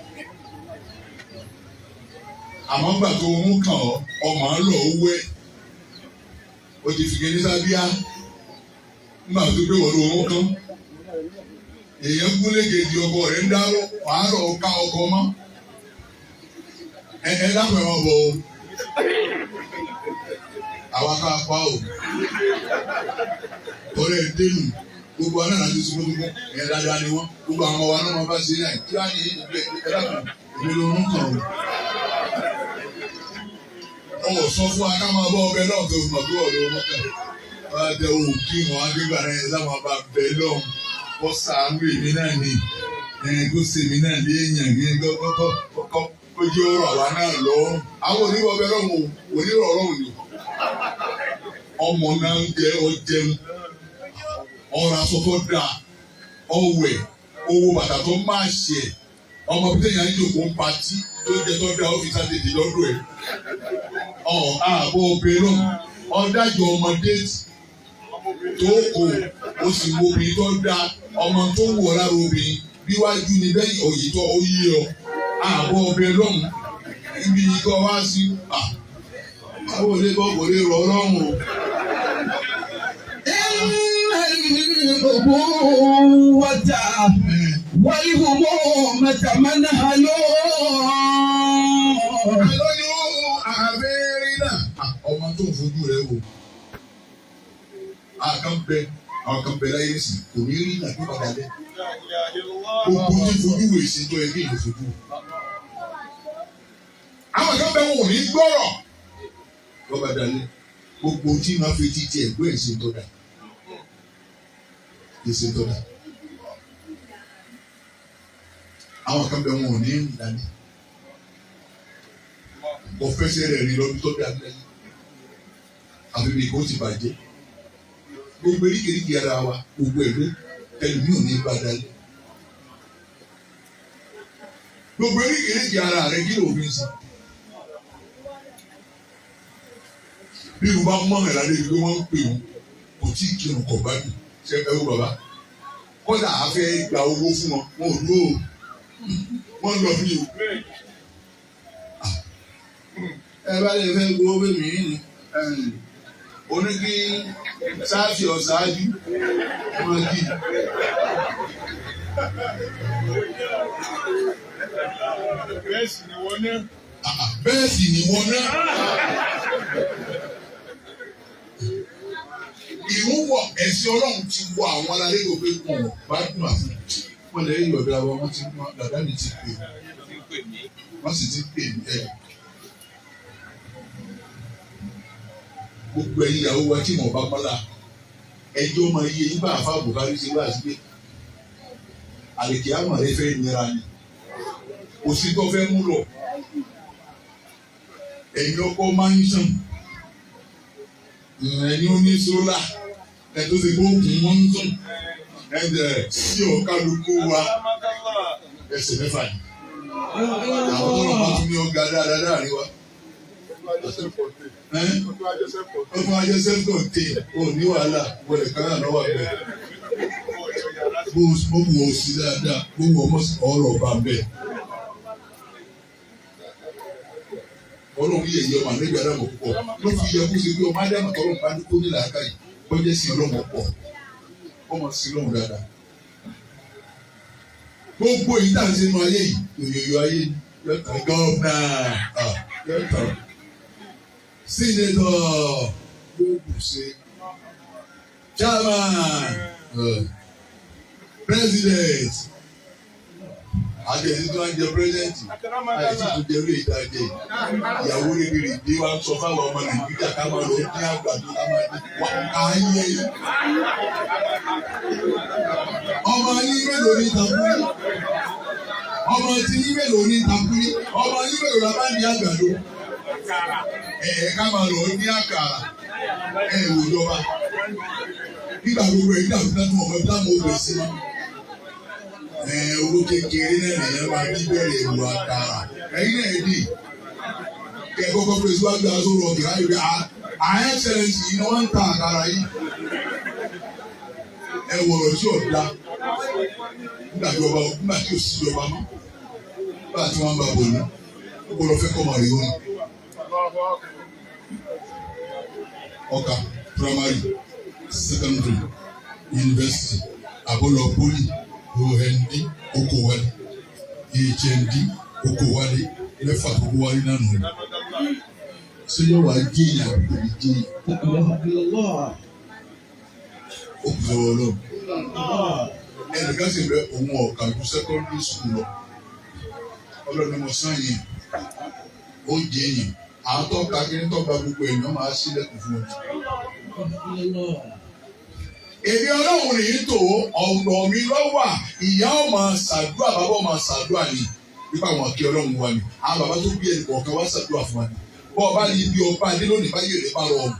A: Àmọ́ gbà tó ń kàn ọ́, ọmọ ń lọ owó ẹ̀. O ti fi kéde sábíà. Nígbà tó gbé wọ́n ló ń kán. Èèyàn gúnlé kejì ọkọ rẹ̀ ń dárò, àárọ̀ ká ọkọ mọ́. Ẹ ẹ dákun ẹ̀ wọ́n bọ̀ o. Àwa ká pa o. Ọ̀rẹ́ ẹ̀ dénú. Gbogbo wa náà láti sunkún sunkún. Ẹ̀yẹ dáadáa ni wọ́n. Gbogbo àwọn ọmọ wa náà wọ́n bá ṣe náà. Kí wàá ní ẹ dákun èmi ló ń kàn o. Ọ̀ sọ fún wa ká máa bọ́ ọbẹ̀ náà tó mọ̀ bí ọ̀rọ̀ wọn kàn. Wọ́n á tẹ òun kí wọn á gbégbá rẹ̀ ẹ̀ sáwọn bá bẹ lọ́hùn. Kó ṣàánú èmi náà ni. Kó ṣe èmi náà léèyàn ní kọ́kọ́ kó jẹ́ ọ̀rọ̀ àwa náà lọ́rùn. Àwọn oníwọ̀ ọbẹ̀ lọ́hùn o, onírọ̀ ọlọ́run ni. Ọmọ náà ń jẹ ọjẹun. Ọ̀rọ̀ aṣọ tó dáa, ọwẹ̀, owó bàtà tó máa ṣe ẹ̀. Ọmọ bí téèyàn ń jòkó ń patí tó jẹ tó dáa ó fi sátẹ̀tì lọ́dọ̀ ẹ̀. Ọ̀ ààbọ̀ ọbẹ̀ náà, ọ̀dájọ́ ọmọdé tó kò ó sì wo obìnrin tó dáa, ọmọ tó wù ọ́ lára obìnrin bí wájú ni bẹ́ẹ̀ òyì tó ó yí ọ. Ààbọ̀ ọbẹ̀ lọ́hùn ibi ikọ̀ wá sí. Àwọn olè bọ́ kò lè rọ ọlọ́run o.
B: الأبوة والهمومة منهل.
A: Àlọ́yún àbẹ́rẹ́ náà. Ọmọ tó ń fojú rẹ̀ wò. Àwọn kan bẹ láyé sí kò ní rí náà tó padà lẹ. Gbogbo tí fojú wò èsì tó yẹ kí èèyàn fojú wò. Àwọn kan bẹ wọn ò ní gbọ́rọ̀. Lọ́ba dalẹ̀. Gbogbo tí máa fi títí ẹ̀ gbọ́ èsì tó dà. Èsì tó dà. Àwọn kan bẹ wọn ò ní rìn dání. Kò fẹsẹ̀ rẹ̀ rìn lọ́dún tó dà lẹ́yìn. Àfi bí kò ti bàjẹ́. Gbogbo eríkèéríkèé ara wa, gbogbo ẹ̀mí, ẹlòmíì ò ní bá dalẹ̀. Gbogbo eríkèéríkèé ara rẹ̀ kí ló fi ń sìn? Bí mo bá mọ̀ ẹ̀ lálẹ́ pé wọ́n ń pè wọ́n, kò tí ì kírun kọ̀ bá mi. Ṣé ẹ wo bàbá? Kọ́dà á fẹ́ gba owó fún wọn, wọn ò dúró o. Wọ́n lọ bí o. Ẹ bá lè fẹ́ gbowó bẹ́ẹ̀ mi ní oníkí sáfì ọ̀sáájú wọn kì í.
C: Bẹ́ẹ̀ sì ni wọ́n náà.
A: Bẹ́ẹ̀ sì ni wọ́n náà. Ìrún wọ ẹ̀sìn Ọlọ́run ti wọ àwọn aláré yóò pé wọn ò gbádùn àfún. Wọ́n lè yọ̀dọ̀ àwọn ọmọ tí wọ́n dàda mi ti pè wọ́n sì ti pè mí ẹ̀. Gbogbo ẹ̀yin ìyàwó wa tí wọ́n bá mọ́lá ẹjọ́ máa yé yín bá àfa Buhari ṣe wá sí pé àlèkè àmọ̀ rẹ fẹ́ nira ni kò sí tó fẹ́ mú lọ. Ẹ̀yin ọkọ máa ń sàn ẹ̀yin oníṣólà ẹ̀ tó ṣe kó kún wọ́n ń sùn ẹ̀jẹ̀ sí ọ̀kálukú wa ẹsẹ̀ mẹ́fà ni. Àwọn tó lọ bá tún ní ọ̀gá dáadáa láàrin wa. Ó fún ajé self-contained ò ní wàhálà wọlé kan náà lọ́wọ́ bẹ́ẹ̀. Bó wù ọ́ sí dáadáa, bó wù ọmọ ọ̀rọ̀ bá bẹ́ẹ̀. Ọlọ́run yẹ ìyá ọmọ àlejò Ádámù púpọ̀ ló fi yẹ kó ṣe pé ọmọ Ádámù tọrọ bá ní kó ní làákàyè bọ́jẹ́ sí ọlọ́run ọ̀pọ̀ ọmọ sí lọ́run dáadáa. Gbogbo èyí tá à ń ṣe nínú ayé yìí òyòyò ayé yọ̀tọ̀ gọ́ọ̀nà yọ̀tọ̀ sínétọ̀ yóò kù ṣe chairman president àjẹsí tó ń jẹ president àìsí tó jẹ orí ìta jẹ ìyàwó rere dé wa sọ fáwọn ọmọ Nàìjíríà ká máa lọ ní àgbàdo ká máa ní wà á yẹ ọmọ yín mélòó ní takuri ọmọ tí yín mélòó ní takuri ọmọ yín mélòó la bá ní àgbàdo ẹ ká máa lọ ní àkàrà ẹ wò jọba nígbà gbogbo ẹ dàbí náà tó ọmọ ẹbí táwọn ò lè sí ma owó kékeré náà nìyẹn máa bí bẹ̀rẹ̀ ìwà àkàrà ẹ̀yin náà dì kẹ kọ́kọ́ pé síwájú aṣọ rọ̀bì láyé pé àá excellence yìí ni wọ́n ń ta àkàrà yìí ẹ wọ̀rọ̀ tí ò da nígbà tí ọba nígbà tí ò sí ọba mọ́ nígbà tí wọ́n bá bò ní ó gbọ́dọ̀ fẹ́ kọ́ màrí wọn. Ọkà primary secondary university àbọ̀lọ̀ poli OND okòwálé HND okòwálé mẹ́fà tó kó wálé náà nù. Ṣé yóò wá jíyàn àbí kò ní jíyàn? Ó kù sọ́wọ́ Ọlọ́run. Ẹnìkan sì bẹ òun ọ̀kà ju secondary school lọ. Ọlọ́run ni mo sàn yìí. Ó jẹ yìí. Àwọn tó ka kí ní tó gba gbogbo èèyàn máa sílẹ̀kùn fún ọ. Èmi Ọlọ́run rèé tó ọ̀dọ̀ mi lọ́wà ìyá ọmọ ṣàdúrà bàbá ọmọ ṣàdúrà ni nípa àwọn akí Ọlọ́run wa ni. Àwọn bàbá tó bí ẹnì kọ̀ọ̀kan wá ṣàdúrà fún wa ni. Bọ́ ọba ní ibi ọba adé lónìí báyìí rẹ̀ bá rọ ọmọ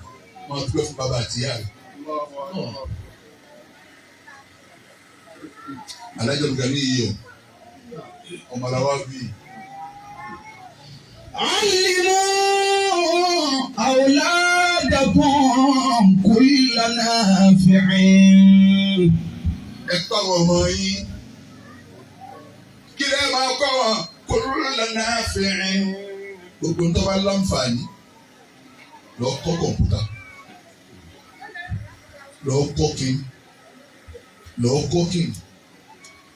A: máa dúpẹ́ fún bàbá àti ìyá rẹ̀. Alájọ mi ní iyọ̀ ọmọ làwa bí.
B: علموا أولادكم كل نافع.
A: Ẹ kọ́ àwọn ọmọ yín. Kí lẹ́ máa kọ́ wọn? Kulla nafi'in. Gbogbo ń tó bá láǹfààní lọ kọ́ kọ̀ǹpútà, lọ kọ́ kín, lọ kọ́ kín.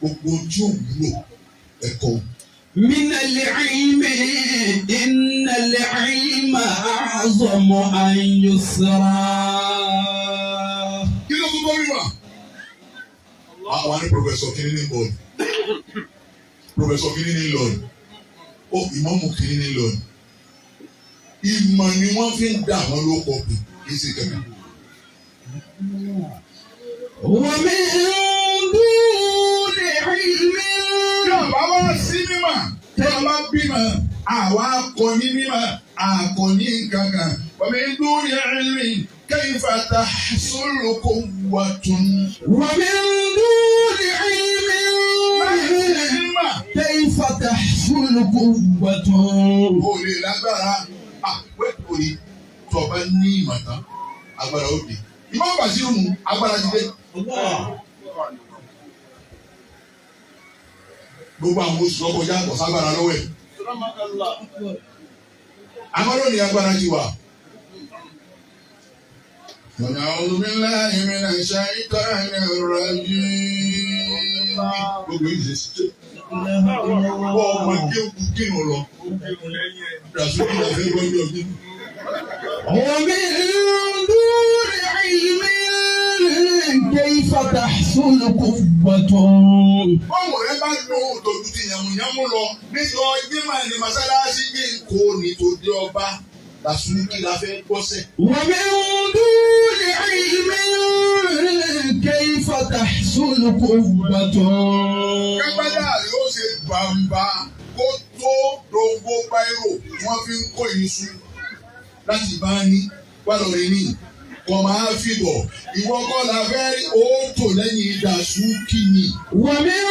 A: Gbogbo tí ò wúlò ẹ̀kọ́.
B: من العلم إن العلم أعظم أن يسرى.
A: Kí ló tún kọ́ wíwà? Àwọn ní pòfẹ́sọ̀ kìíní ní bọ́ọ̀lù. Pòfẹ́sọ̀ kìíní ní lọ́ọ̀lù. Ó ìmọ̀mù kìíní ní lọ́ọ̀lù. Ìmọ̀ ni wọ́n fi ń dà wọ́n lóko pè kì í ṣe kẹ̀kẹ́.
B: ومن دون علم
A: Tí ọba wá sí mímọ̀, tí ọba bímọ, àwa kọ ní mímọ̀, àkọ ní kankan. Wa min duni ilmin kayfa tahsulu quwwatun.
B: ومن دون علم
A: Mímọ̀
B: كيف تحصل قوة.
A: kò lè lágbára. Àpẹ́ òye tó ọba ní ìmọ̀ tán, agbára ó dé. Ìmọ̀ Bàṣírù nù, agbára ti dé. Gbogbo àwọn oṣù tó kọjá kò ságbára lọ́wọ́ ẹ̀. Àmọ́ lónìí agbára ti wà. أعوذ بالله من الشيطان الرجيم. Gbogbo yìí ṣe ṣe. Bọ́ ọmọ kí ó kú kírun lọ. Ràṣúkì là fẹ́ gbọ́dọ̀ ọdún.
B: ومن دون علم كيف تحصل قوة.
A: Báwo rẹ bá lo òtòjú ti yàmùyàmù lọ níjọ Jímọ̀ ní mọ́sálásí bí n kò ní tó dé ọba làṣùkì la fẹ́ gbọ́sẹ̀.
B: ومن دون علم كيف تحصل قوة.
A: Kápẹ́dà yóò ṣe bàǹbà kó tó dògbò báírò wọ́n fi ń kó iṣu láti bá ní wàlọ́rin ní kò máa fi bọ̀. Ìwọ kọ́ la fẹ́ rí òótọ́ lẹ́yìn ìdàsúkì ni.
B: ومن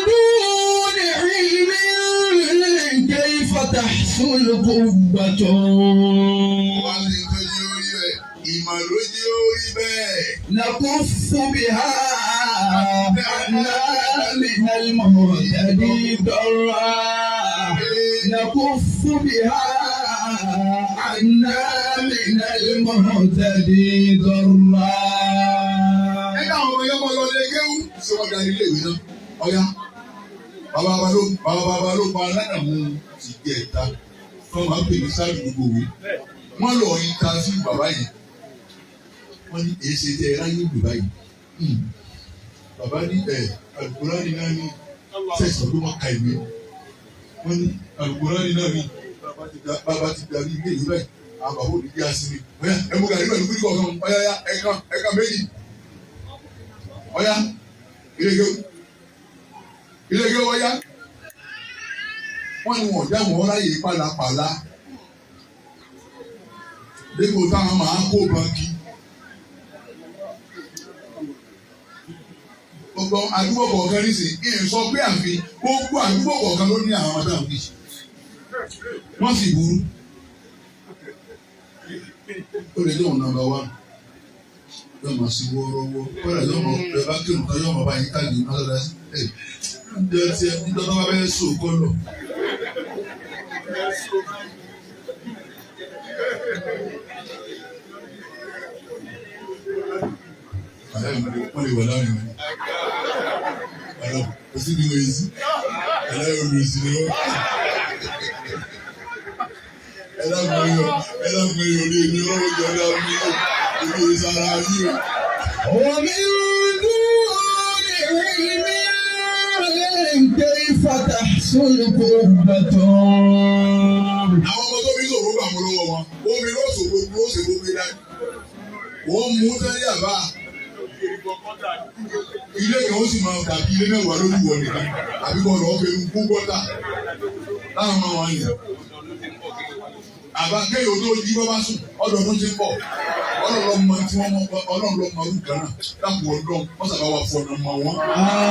B: دون علم كيف تحصل قوة.
A: Wọ́n ti ń tọ́jú orí rẹ̀, ìmọ̀ ló jẹ́ orí bẹ́ẹ̀.
B: نكف بها عنا من المهتدي ضرا. نكف بها عنا من المهتدي ضرا.
A: Nígbà àwọn ọmọ yọmọ lọ lé kéwú ṣé wọ́n darí ilé ìwé náà? Ọ̀ya bàbá bàbá ló pa alánàmú ti jẹ ìta tí wọ́n máa ń pè ní sáàlù gbogbo òwe. Wọ́n lọ yín ta sí bàbá yẹn. Wọ́n ní èsì tẹ ẹ ráyè lù báyìí. Bàbá ní ẹ̀ Àlùkùránì náà ní sẹ̀sán ló máa ka ìwé. Wọ́n ní Àlùkùránì náà ní bàbá ti darí ilé ìwé báyìí. Àwọn bàbá òní bí a sinmi. Ọ̀ya ẹ mú gàrí pẹ̀lú kúrìkọ̀ kan. Ọ̀ya ya ẹ̀kan ẹ̀kan méjì. Ọ̀ya ilé ọ̀ya. Wọ́n ní wọn ọ̀dá wọn ráyè pálapàla. Dípò táwọn máa kó báńkì. Gbogbo àdúgbò kọ̀ọ̀kan nísìnyí, kí n sọ pé àfi gbogbo àdúgbò kọ̀ọ̀kan ló ní àwọn ọ̀dà òbí. Wọ́n sì burú. Ó lè jẹ́ òun nọ́mbà wá. Yóò máa sí wọ́ọ́rọ́wọ́. Kọ́lá yóò máa bẹ bá kírun kan yóò máa bá yín káàdì mọ́sálásí. Ẹ̀ ǹjẹ́ tí ẹ nígbà tó bá fẹ́ sùn kọ́ lọ. Àlẹ́ wọ́n lè wà láàrin wọn. Àlọ́ kò sí ní wọ́n sí. Àlẹ́ olùsí ni wọ́n. Ẹ dákun yọ ẹ dákun yọ ní èmi ọlọ́wọ́ jọ ní àwọn mi èmi ìsara yìí o.
B: ومن دون علم كيف تحصل قوة.
A: Àwọn ọmọ tó fi sòrò gbà mú lọ́wọ́ wọn, omi ló sòrò ló ṣe gbogbo dání. Wọ́n mú tẹ́lẹ̀ àbá. Ilé kan ó sì máa dàbí ilé mẹ́wàá lórí ìwọ nìkan. Àbí kọ́ lọ́ọ́ fẹ́ kú gọ́tà. Láwọn máa wà yẹn. Àbá kéèyàn tó jí bọ́ bá sùn, ọdọọdún ti ń bọ̀. Ọlọ́run ló mọ tí wọ́n mọ Ọlọ́run ló mọ orú kan náà. Dákun ọdún, wọ́n sábà wà fún ọ̀nà mọ̀ wọ́n.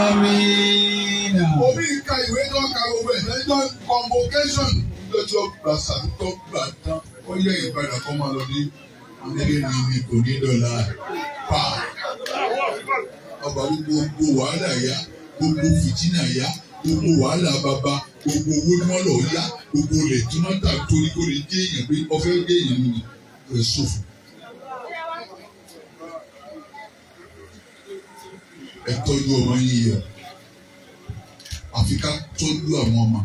B: آمين.
A: Omi ka ìwé tó ka gbogbo ẹ̀ lẹ́jọ́ convocation lọ́jọ́ gbà sàtúntọ́ gbà tán ó yẹ ìpadà kọ́ máa lọ ní nílé ní ní kò ní dọ̀là pa. Ọba gbogbo wàhálà ya gbogbo fìtínà ya gbogbo wàhálà bàbá gbogbo owó ní wọ́n lọ yá gbogbo olè tí wọ́n tà torí kó lè dé èèyàn pé ọfẹ́ dé èèyàn mi rẹ̀ ṣòfò. Ẹ tọ́jú ọmọ yín yẹ àfi ká tọ́jú àwọn ọmọ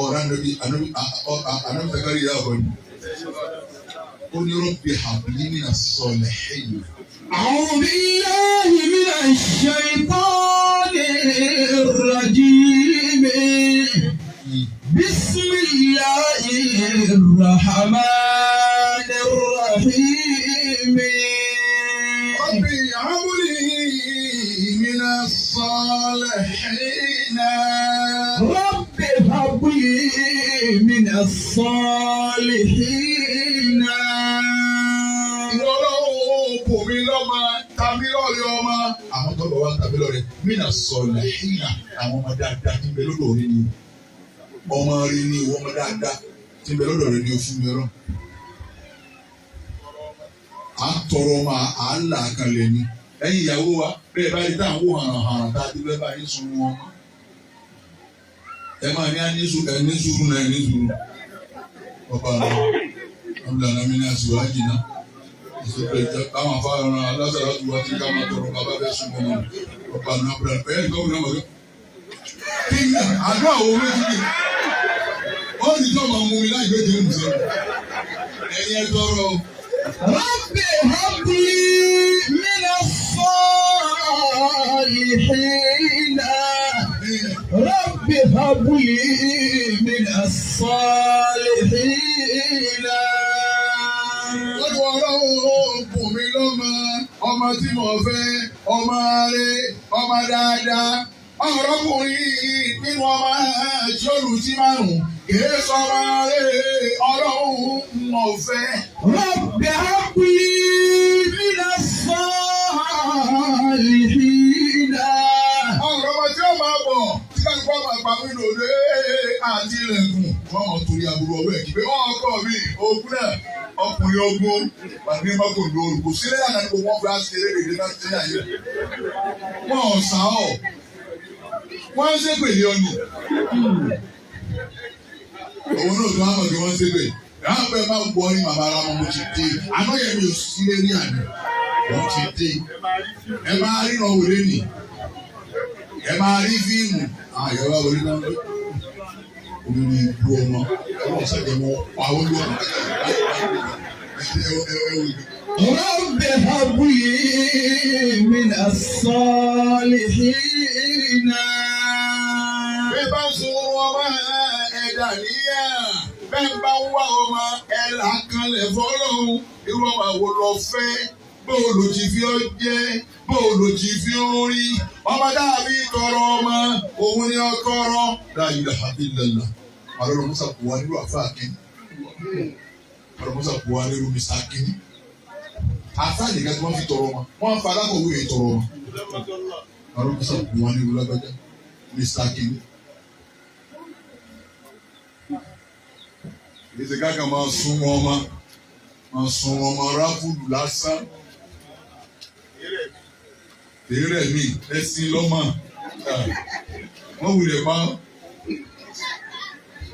A: ọ̀rọ̀ anabi anabi anabi Zakariya yà wọ̀ ni ó ní rabbi habli mina salihin.
B: أعوذ بالله من الشيطان الرجيم. بسم الله الرحمن الرحيم.
A: Rabbi habli mina salihin.
B: رب هب لي من الصالحين.
A: Ìwọ Ọlọ́run kò mí lọ́mọ tàbí lọ́rẹ̀ ọmọ. Àwọn tó bọ̀ wá tàbí lọ́rẹ̀ mina salihin àwọn ọmọ dáadáa tí ń bẹ lọ́dọ̀ rẹ ni ọmọ rẹ ni ìwọ ọmọ dáadáa tí ń bẹ lọ́dọ̀ rẹ ni o fún mi ọlọ́run. À ń tọrọ ọmọ à ń là kalẹ̀ ni ẹ̀yin ìyàwó wa bẹ́ẹ̀ bá rí táwọn wò hàn hàn tá a ti bẹ́ẹ̀ bá yín sun wọn. Ẹ máa ní ẹni sùúrù náà ẹni sùúrù. Ọba rẹ̀ ọ̀bùdàlà mi ní àṣìwájì náà. Àwọn afárá alásàrà tó wá sí ká máa tọrọ bàbá bẹ́ẹ̀ sún ọmọ ọba náà bẹ̀rẹ̀ bẹ́ẹ̀ ní gómìnà wọlé. Kí ni àdúrà wo ló ti dé? Ó ní tó máa mú mi láì gbé jẹun sọ. Ẹ̀yin ẹ tọrọ o.
B: رب هب لي من الصالحين رب هب لي من الصالحين
A: Lọ́dọ̀ ọlọ́run bùn mí lọ́mọ, ọmọ tí mo fẹ́, ọmọ rẹ̀, ọmọ dáadáa. Ọ̀rọ̀kùnrin nínú ọmọ tí ó lù sí márùn-ún, kìí sọmọ rẹ̀ ọlọ́run mo fẹ́.
B: رب هب لي من الصالحين
A: Ọ̀rọ̀ ọmọ tí ó máa bọ̀ tí kálukú ọmọ àgbà mi lòdè àti ilẹ̀kùn. Wọ́n mọ̀ torí aburú ọwọ́ ẹ̀ kí pé ọkọ mi ogun náà ọkùnrin ogun pàdé mọ́kò lóru kò sílẹ̀ àná ní gbogbo wọn fi àṣẹ eré èdè náà sí àyè. Wọ́n ò sá ọ̀. Wọ́n ń ṣépè ní ọ̀nì. Òun náà tó wá mọ̀ kí wọ́n ń ṣépè. Ráńpẹ́ máa gbọ́ ní màmá ara wọn mo ti dé. Àná yẹn mi ò sílé ní àná. Mo ti dé. Ẹ máa ríran wòlé nì. Ẹ máa rí fíìmù. Àyẹ̀wò àwòrán náà omi ní ibú ọmọ ọlọ́run sẹ́jẹ̀ wọn pa ó lọ́nà.
B: رب هب لي من الصالحين
A: Bí bá ń sun ọmọ ẹ̀dá níyà, bẹ́ẹ̀ bá ń wá ọmọ ẹ̀là kanlẹ̀ fọlọ́run, irú ọmọ àwo lọ fẹ́, bóòlù ti fi ọ́ jẹ́, bóòlù ti fi ọ́ rí, ọmọ dàbí tọrọ ọmọ, òun ni ọ tọrọ. La ilaha illallah. Àlọ́ Musa kò wá nílò àfáà kínní. Àlọ́ Musa kò wá nílò Mr. kínní. Àfáà nìkan tí wọ́n fi tọrọ ọmọ, wọ́n fa alákọ̀wé yìí tọrọ ọmọ. Àlọ́ Musa kò wá nílò lágbájá, Mr. kínní. Ìṣe kákan máa sun ọmọ, máa sun ọmọ ráfùlù lásán. Tèrè mi, ẹ̀sìn lọ́mọ. Wọ́n wulẹ̀ pa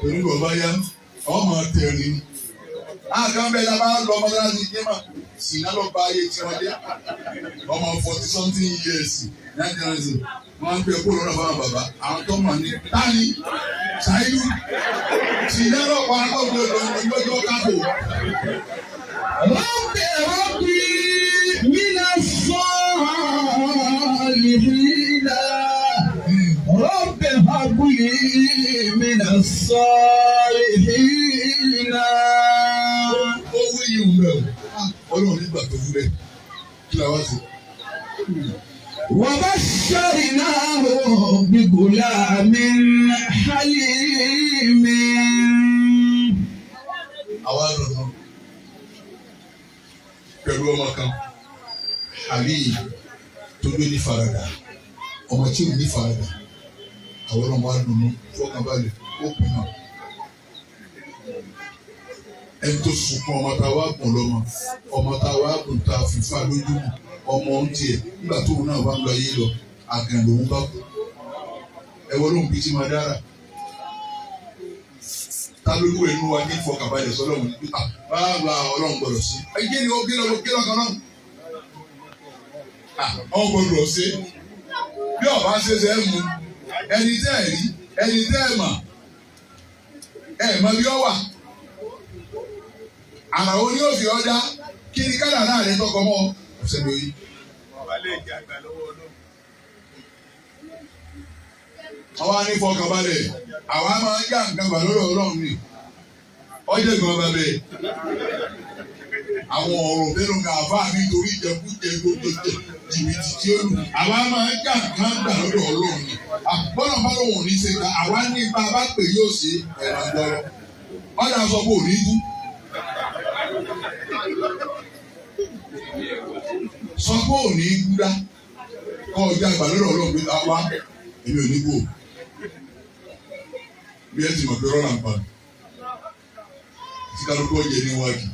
A: onígbọ̀ bá yá, ọmọ tẹ̀rín. Àkàn bẹ́ẹ̀ la bá lọ mọ́sálásí Jímà, Sìnà lọ bá ayé tí wọ́n dé. Ọmọ 40-something years, 19, wọ́n ń pè kó lọ́nà fáwọn bàbá. Àwọn tó mọ̀ ní Tani, Ṣáídù, Sìnà lọ pa akọ́gbọ̀ lọ́jọ́ kápò.
B: رب هب لي من الصالحين رب هب لي من الصالحين
A: Ó wí yìí ń bẹ̀ o. Ọlọ́run nígbà tó wú bẹ́ẹ̀. Kí la wá sí?
B: وبشرناه بغلام حليم
A: Àwa dùnú pẹ̀lú ọmọ kan, àbí tó gbé ní faradà, ọmọ tí ò ní faradà, àwọn ọmọ wa dùnú fọkànbalẹ̀ ó pinnu. Ẹni tó sunkún ọmọ tá a wá gùn lọ́mọ, ọmọ tá a wá gùn tá a fi fa lójú mọ̀, ọmọ ń tiẹ̀ nígbà tóun náà bá ń lọ ayé lọ, àgàn lòun bá kú. Ẹ wọ́n lóun bí tí máa dára ta lójú ẹnu wa ní ìfọkànbalẹ̀ sọlọ́run ní pípa báàbà ọlọ́run gbọ́dọ̀ sí. Ẹ kí ni ó kí lọ́kàn kí lọ́kàn náà? Ọ gbọ́dọ̀ ṣe bí ọba ṣe ṣe é mu ẹni tẹ́ ẹ rí ẹni tẹ́ ẹ mọ̀ ẹ mọ̀ bí ọ wà. Àràwọ̀ ni yóò fi ọ dá kí ni kádàrá rẹ tọkọ mọ́ ọ̀sẹ̀ lóyún. Àwa ní fọkànbalẹ̀ àwa máa ń yá nǹkan gbà lọ́dọ̀ ọlọ́run ni ọjọ́ ìgbọ̀n bàbẹ̀ àwọn ọ̀rọ̀ bẹ́ẹ̀ ló ń àbá mi torí ìjẹkújẹ gbogbo jìbìtì tí ó lù àwa máa ń yá nǹkan gbà lọ́dọ̀ ọlọ́run ni àbọ̀nà bá lóun ò ní ṣe ká àwa ní ipa bá pè yóò ṣe ẹ̀rọ àgbọ̀rọ̀ ọ̀dà sọ pé ò ní kú. Sọ pé ò ní kú dá kọ́ ọjà gbà lọ́dọ̀ ọlọ́run pé àwa èmi ò ní kú o bí ẹ ti mọ̀ pé rọ́nà ń pa tí kálukú ọ̀jẹ̀ níwájú.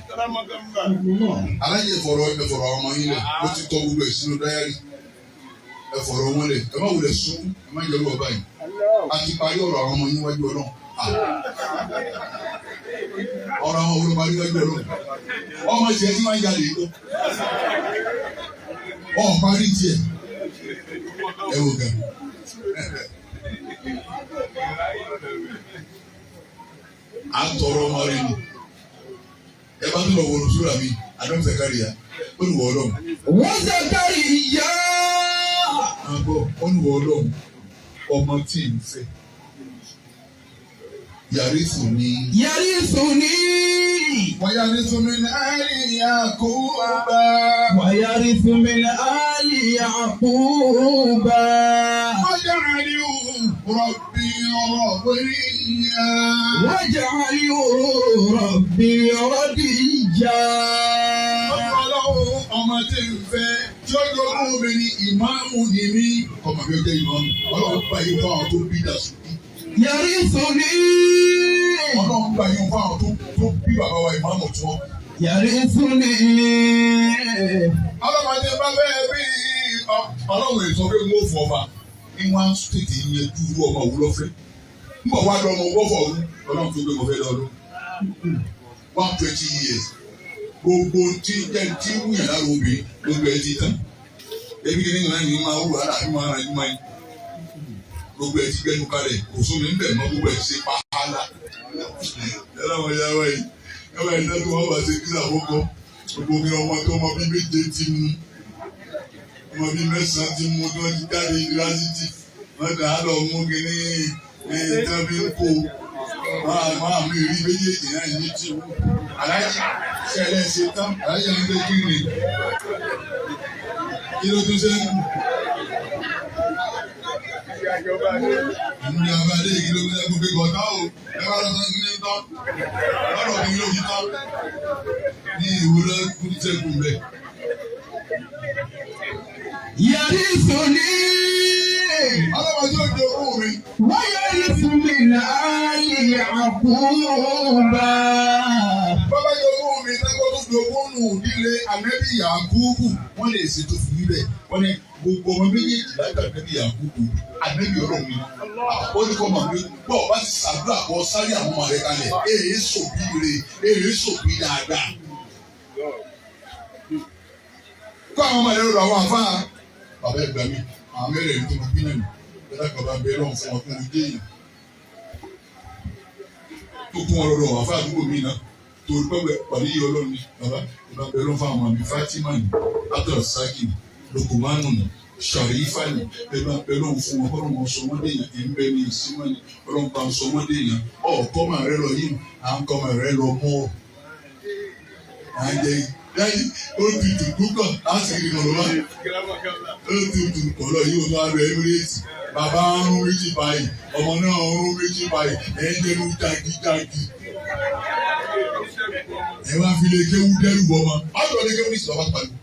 A: Alájẹ fọ̀rọ̀ ẹ fọ̀rọ̀ àwọn ọmọ yín lẹ̀ ó ti tọ́ gbogbo ẹ̀ sínú dáyárì ẹ fọ̀rọ̀ wọn lẹ̀ ẹ má wulẹ̀ sún ẹ má jẹ́ olúwa báyìí. A ti parí ọ̀rọ̀ àwọn ọmọ yín wájú Ọlọ́run. Ọ̀rọ̀ àwọn olùkọ́ parí wájú Ọlọ́run. Ọmọ tiẹ̀ tí máa ń jalè yìí kó. Ọ̀ parí tiẹ̀ ẹ wò gan. À ń tọrọ ọmọ rẹ ni ẹ bá tún lọ wọnú súrà mi Adam Zakaria ó ní wọ Ọlọ́run.
B: وزكريا
A: Máa gbọ́, ó ní wọ́n lọ́hùn, ọmọ tí ń fẹ́. Yàrísù ni.
B: يرثني
A: Wàyàrísù mi ní àárín Yakuba.
B: ويرث من آل يعقوب
A: Waj'alhu rabbi radiyya.
B: واجعله ربي رضيا
A: Ọlọ́run ọmọ tí ń fẹ́ tí ó jogún mi ní ìmáàmù ni mí. Ọmọ mi ó jẹ́ ìmáàmù. Ọlọ́run gba yín fún àwọn tó bí Dàsùkí.
B: يرثني
A: Ọlọ́run gba yín fún àwọn tó bí bàbá wa ìmáàmù tí wọ́n.
B: يرثني
A: Ọlọ́mọdé bá bẹ́ẹ̀ bí ọlọ́run èso pé wọ́n fọ ọba ní wọ́n á tètè yanjú irú ọmọ òwúrọ̀ fẹ́. Ń bọ̀ wá lọ ọmọ wọ́fọ̀ òun ọlọ́run tó gbé mo fẹ́ lọ́dún. 120 years gbogbo tí jẹ́ tí wúyàn lára obìnrin gbogbo ẹ̀ ti tán. Ebi kìíní náà ní máa wúrọ̀ ara ní máa ra ní máa yín. Gbogbo ẹ̀ ti gbẹnu kalẹ̀ kò sómi ń bẹ̀ mọ́ gbogbo ẹ̀ ti ṣe pàhálà. Yálà wọn yá wáyé yálà ìdájọ́ wọn bá ṣe kílà fọ́kọ. Gbogbo mi ọmọ tó ọmọ bíi méje ti mú ọmọ bíi mẹ́sàn-án ti mú tí wọ́n ti jáde yunifásitì wọ́n kà á lọ mú kínní ní tẹ́bí ń kó máa mú ìrí méjèèjì náà ní tì wú. Aláàjì ṣẹlẹ̀ ṣe tán aláàjì ń gbé kí ni kí ló tún ṣe ń kù. Ìmúni abadé kí ló tún ṣe ń kù pé kọ̀ọ̀tà o ẹ bá lọ sọ kí ní tán lọ́dọ̀ kí ló fi tán ní ìwúlọ́ kún ṣẹ́kù bẹ́ẹ̀.
B: يرثني
A: Ọlọ́run tí ó jogún mi.
B: ويرث من آل يعقوب
A: Bàbá jogún mi tẹ́kọ̀ tó jogún nù nílé Ànábì Yakubu. Wọ́n lè ṣe tó fi wíbẹ̀. Wọ́n ní gbogbo ọmọ méjèèjì láti Ànábì Yakubu. Ànábì ọlọ́run ni. Ó ní kọ́ màmí bọ́ ọ bá ti ṣàdúrà kọ́ sáré àwọn ọmọ rẹ̀ kalẹ̀. Èyí sòbí re, èyí sòbí dáadáa. Kọ́ àwọn ọmọ rẹ̀ lọ́dọ̀ àwọn àfáà. Bàbá ẹ̀gbá mi, àwọn mẹ́rẹ̀ẹ̀rin tó bí náà nì. Bẹ́ẹ̀ bàbá bẹ́ẹ̀ lọ́n fún wọn fún ojú èèyàn. Tó kún wọn lọ́dọ̀ àfáà àdúgbò mi náà torí pé pàdé yìí ọlọ́run ni bàbá ìbá bẹ̀rẹ̀ ló ń fa àwọn àmì Fatima ni Abdulrasaki ni Lukumanu ni Sharifa ni ìbá bẹ̀rẹ̀ ló ń fún wọn kọ́ wọn sọ wọ́n déyàn ẹ̀ ń bẹ́ ní ìsímọ́ ni ọlọ́run bá ń sọ wọ́n déyàn ọ̀ kọ́ màá rẹ lọ yìí à ń kọ́ màá rẹ lọ mọ́ ọ. À ń jẹ yáyí ó tutù púpọ̀ láti rí kọ̀ọ̀lọ́ bá ó tutù kọ̀ọ̀lọ́ yìí ó tó wá lọ Emirates bàbá ń rún méjì báyìí ọmọ náà ń rún méjì báyìí ẹ̀ ń jẹnu jágíjágí ẹ wá fi lè kéwú dẹ́rù bọ́ ma ọ̀dọ̀ lè kéwú ní ìsìlọ́ba pariwo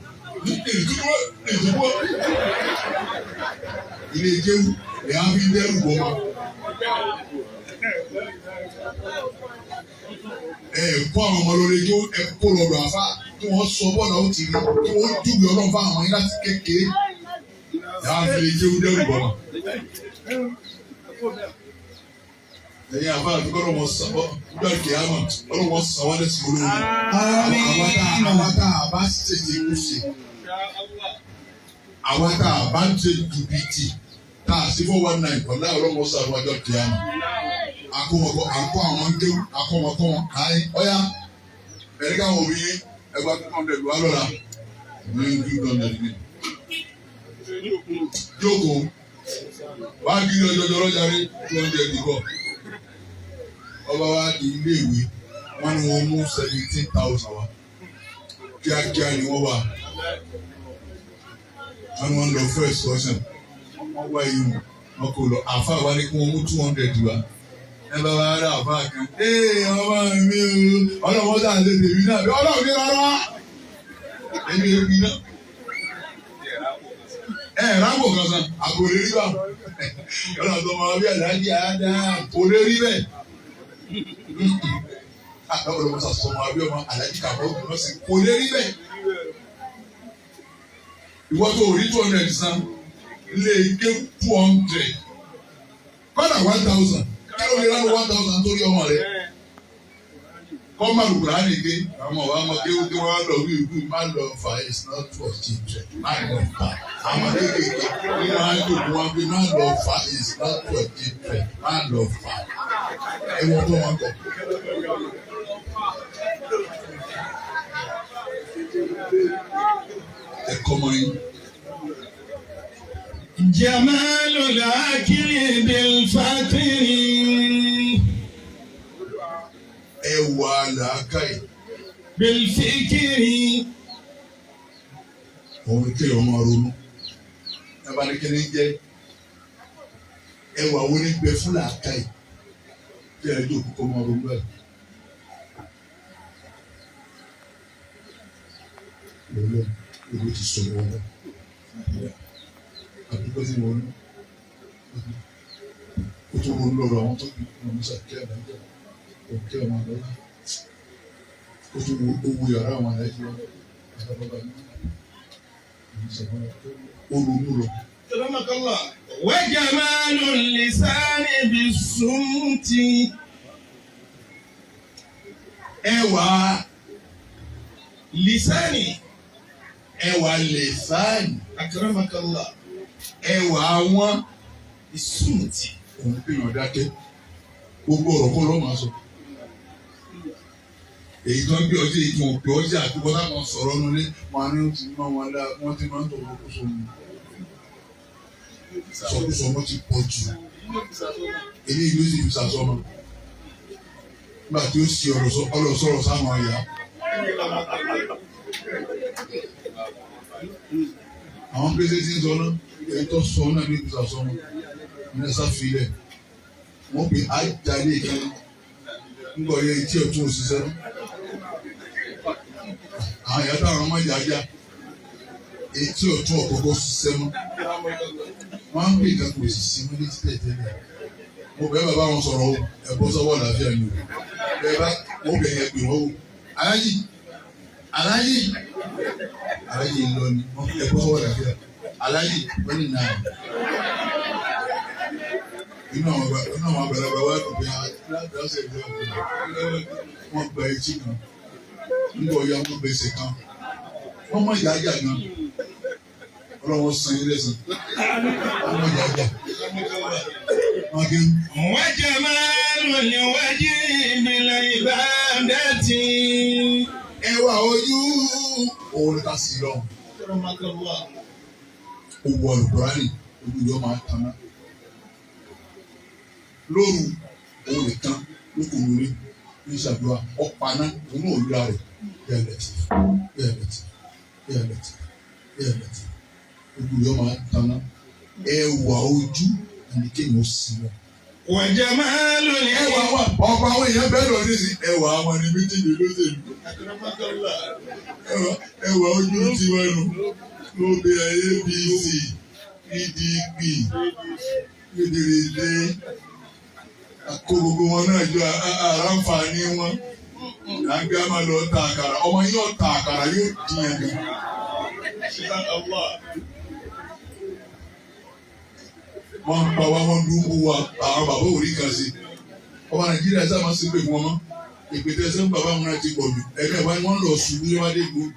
A: ètùkú ilé kéwú ẹ wá fi dẹ́rù bọ́ ma. Ẹ kó àwọn ọmọ lórí kéwú ẹ kó lọ́dọ̀ àfa kí wọ́n sọ bọ́ọ̀lù àwọn ti rí kí wọ́n júwe ọlọ́run fún àwọn yín láti kékeré ẹ wá fi lè kéwú dẹ́rù bọ́ ma. Ẹ̀yin àfa àti kọ́ lọ́wọ́ sọ gbọ́dọ̀ kìámà ọlọ́wọ́ sọ wọ́n lẹ́sìn olórí. Àwa tá a bá ṣèṣe kú ṣe. Àwa tá a bá ń ṣe jìbìtì tá a sí 419 ọ̀la ọlọ́wọ́ sọ àwọn ọjọ́ kìámà. Àkọ́wọ́kọ́ àkọ́ àwọn ń kéwù àkọ́wọ́kọ́ wọn káyé ọ̀yá. Ẹ̀rí káwọn òbí yín ẹgbàá 200 wà lọ́la. Ní 200 ní. Jókòó wá kí ọjọ́jọ́ lọ́jà rí 200 nìkọ́. Ọba wa di ilé ìwé wọn ni wọn mú 17,000 wá kíákíá ni wọn wà wọn ni wọn lọ fún excursion wọn wá yìí wọn kò lọ àfa wa ni kí wọn mú 200 wá ẹ bá wa rà àfa kan ee ọmọ mi o ọlọ́wọ́ sà lè tèmi náà bí ọlọ́run ní rárá èmi èmi náà ẹ rábò kan san àpò lè rí bá ọlọ́run tó máa bí àdájí àdá kò lè rí bẹ́ẹ̀ ọlọ́run sà sọmọ abẹ́ ọmọ àdájí kàbọ̀ ọ̀gbìn náà sí kò lè rí bẹ́ẹ̀ ìwọ tó rí 200 san lè gé 200 kọ́dà 1,000 kí ló lè rán 1,000 torí ọmọ rẹ kọ́ má lùkùrá nìké àwọn ọ̀wá ọmọ kéwú kí wọ́n lọ wí ìlú má lọ fà it's not for children má lọ fà àwọn kéékèèké ní wọ́n á jòkó wọn pé má lọ fà it's not for children má lọ fà ẹ̀wọ̀n tó wọn kọ̀. Ẹ̀kọ́ mọ́ yín
B: جمال العقل بالفقر.
A: Ẹwà làákàyè
B: بالفكر.
A: Òun ni kéèyàn máa ronú. Tabanikẹ́ni jẹ́ ẹwà wo ni bẹ fún làákàyè kí ẹ jókòó kó máa ronú ẹ. Lọ́lọ́ ìlú ti sọ̀rọ̀ wọn àdúgbò tí wọ́n ní ó tún ronú lọ́rọ̀ àwọn tó bí wọn ní sàkí àdájọ́ òkè ọmọ àlọ́lá ó tún wo owó yàrá àwọn àlejò wọn àtàbàbà ní ó ronú lọ.
B: أكرمك الله. وجمال اللسان بالصمت.
A: Ẹwà
B: لساني.
A: Ẹwà lẹ̀sáàni.
B: أكرمك الله.
A: Ẹwà wọn
B: بالصمت.
A: Òun kéèyàn dákẹ́, gbogbo ọ̀rọ̀ kọ́ ló máa sọ. Èyí tó ń gbé ọjọ́, èyí tó ń gbé ọjà àdúgbò táwọn sọ̀rọ̀ nulẹ̀ wọn ni ó ti mọ wọn dá, wọ́n ti máa ń tọ̀wọ́ kó sóhun. Sọkúsọ wọn ti pọ̀ jù, eléyìí ló sì fi sàsọmọ nígbà tí ó sì ọ̀rọ̀ sọ̀rọ̀ sáwọn àyà. Àwọn pèsè tí ń sọ náà, èyí tó sọ náà ní fi sàsọmọ ní ẹ̀sà filẹ̀ wọ́n pè ájálè kan ńgbọ̀ yẹ etí ọ̀tún òṣìṣẹ́ náà. Àwọn ìyá táwọn ọmọ ìyá já etí ọ̀tún ọ̀kọ̀ọ̀kọ̀ ṣiṣẹ́ mọ́, wọ́n á ń pè kankan òṣìṣẹ́ mọ́ létí tẹ̀tẹ̀lẹ̀. Mo bẹ̀ bàbá wọn sọ̀rọ̀ o, ẹ bọ́ sọ́wọ́ àlàáfíà ni o. Bẹ́ẹ̀ bá mo bẹ̀ yẹn pè wọ́n o, aláyì aláyì aláyì ń lọ ni wọ́n fi ẹ bọ́ sọ́wọ́ àlàáfíà aláyì wọ́n ní nà. Inú àwọn àgbàlagbà wa dùn bí i láti wọ́n gba etí kan nígbà ọ̀ya, wọ́n gbèsè kan, wọ́n mọ̀ ìyá àjà gan. Ọlọ́wọ́ san ilé san, wọ́n mọ̀ ìyá àjà wọ́n kí.
B: وجمال الوجه بالعبادة.
A: Ẹwà ojú òun ni ká sí lọ́hùn.
B: أكرمك الله.
A: Owó alukurani ojú yóò máa tanná lóru, òun nìkan ló kò lórí ní ìṣàdúrà ọ̀paná, òun náà ríra rẹ̀ bẹ́ẹ̀ lẹ́tì bẹ́ẹ̀ lẹ́tì bẹ́ẹ̀ lẹ́tì bẹ́ẹ̀ lẹ́tì, ojú yóò máa tanná. Ẹwà ojú ẹni kéèyàn ó sí lọ.
B: وجمال
A: Ẹwà
B: الوجه
A: wà, ọ̀pọ̀ àwọn èèyàn bẹ́ẹ̀ lọ nísìnyí, ẹwà àwọn ni méjèèjì lóṣèlú.
B: أكرمك الله.
A: Ẹwà ojú tiwọn nù ló bẹ APC, PDP, gbèdérèdé, àkó gbogbo wọn náà jọ àràǹfààní wọn àgbẹ̀ á máa lọ ta àkàrà, ọmọ yóò ta àkàrà yóò dín yẹn gan.
B: الله.
A: Wọ́n ń pa wá, wọ́n dúró wa, àwọn bàbá òrí kan sí ọmọ Nàìjíríà sábà sí pé fún wọn mọ́ ìpètè sẹ́ńbà bàbá wọn náà ti pọ̀ jù ẹ̀mí ẹ̀ wọ́n lọ ṣubú yẹ́wádé gbòógì.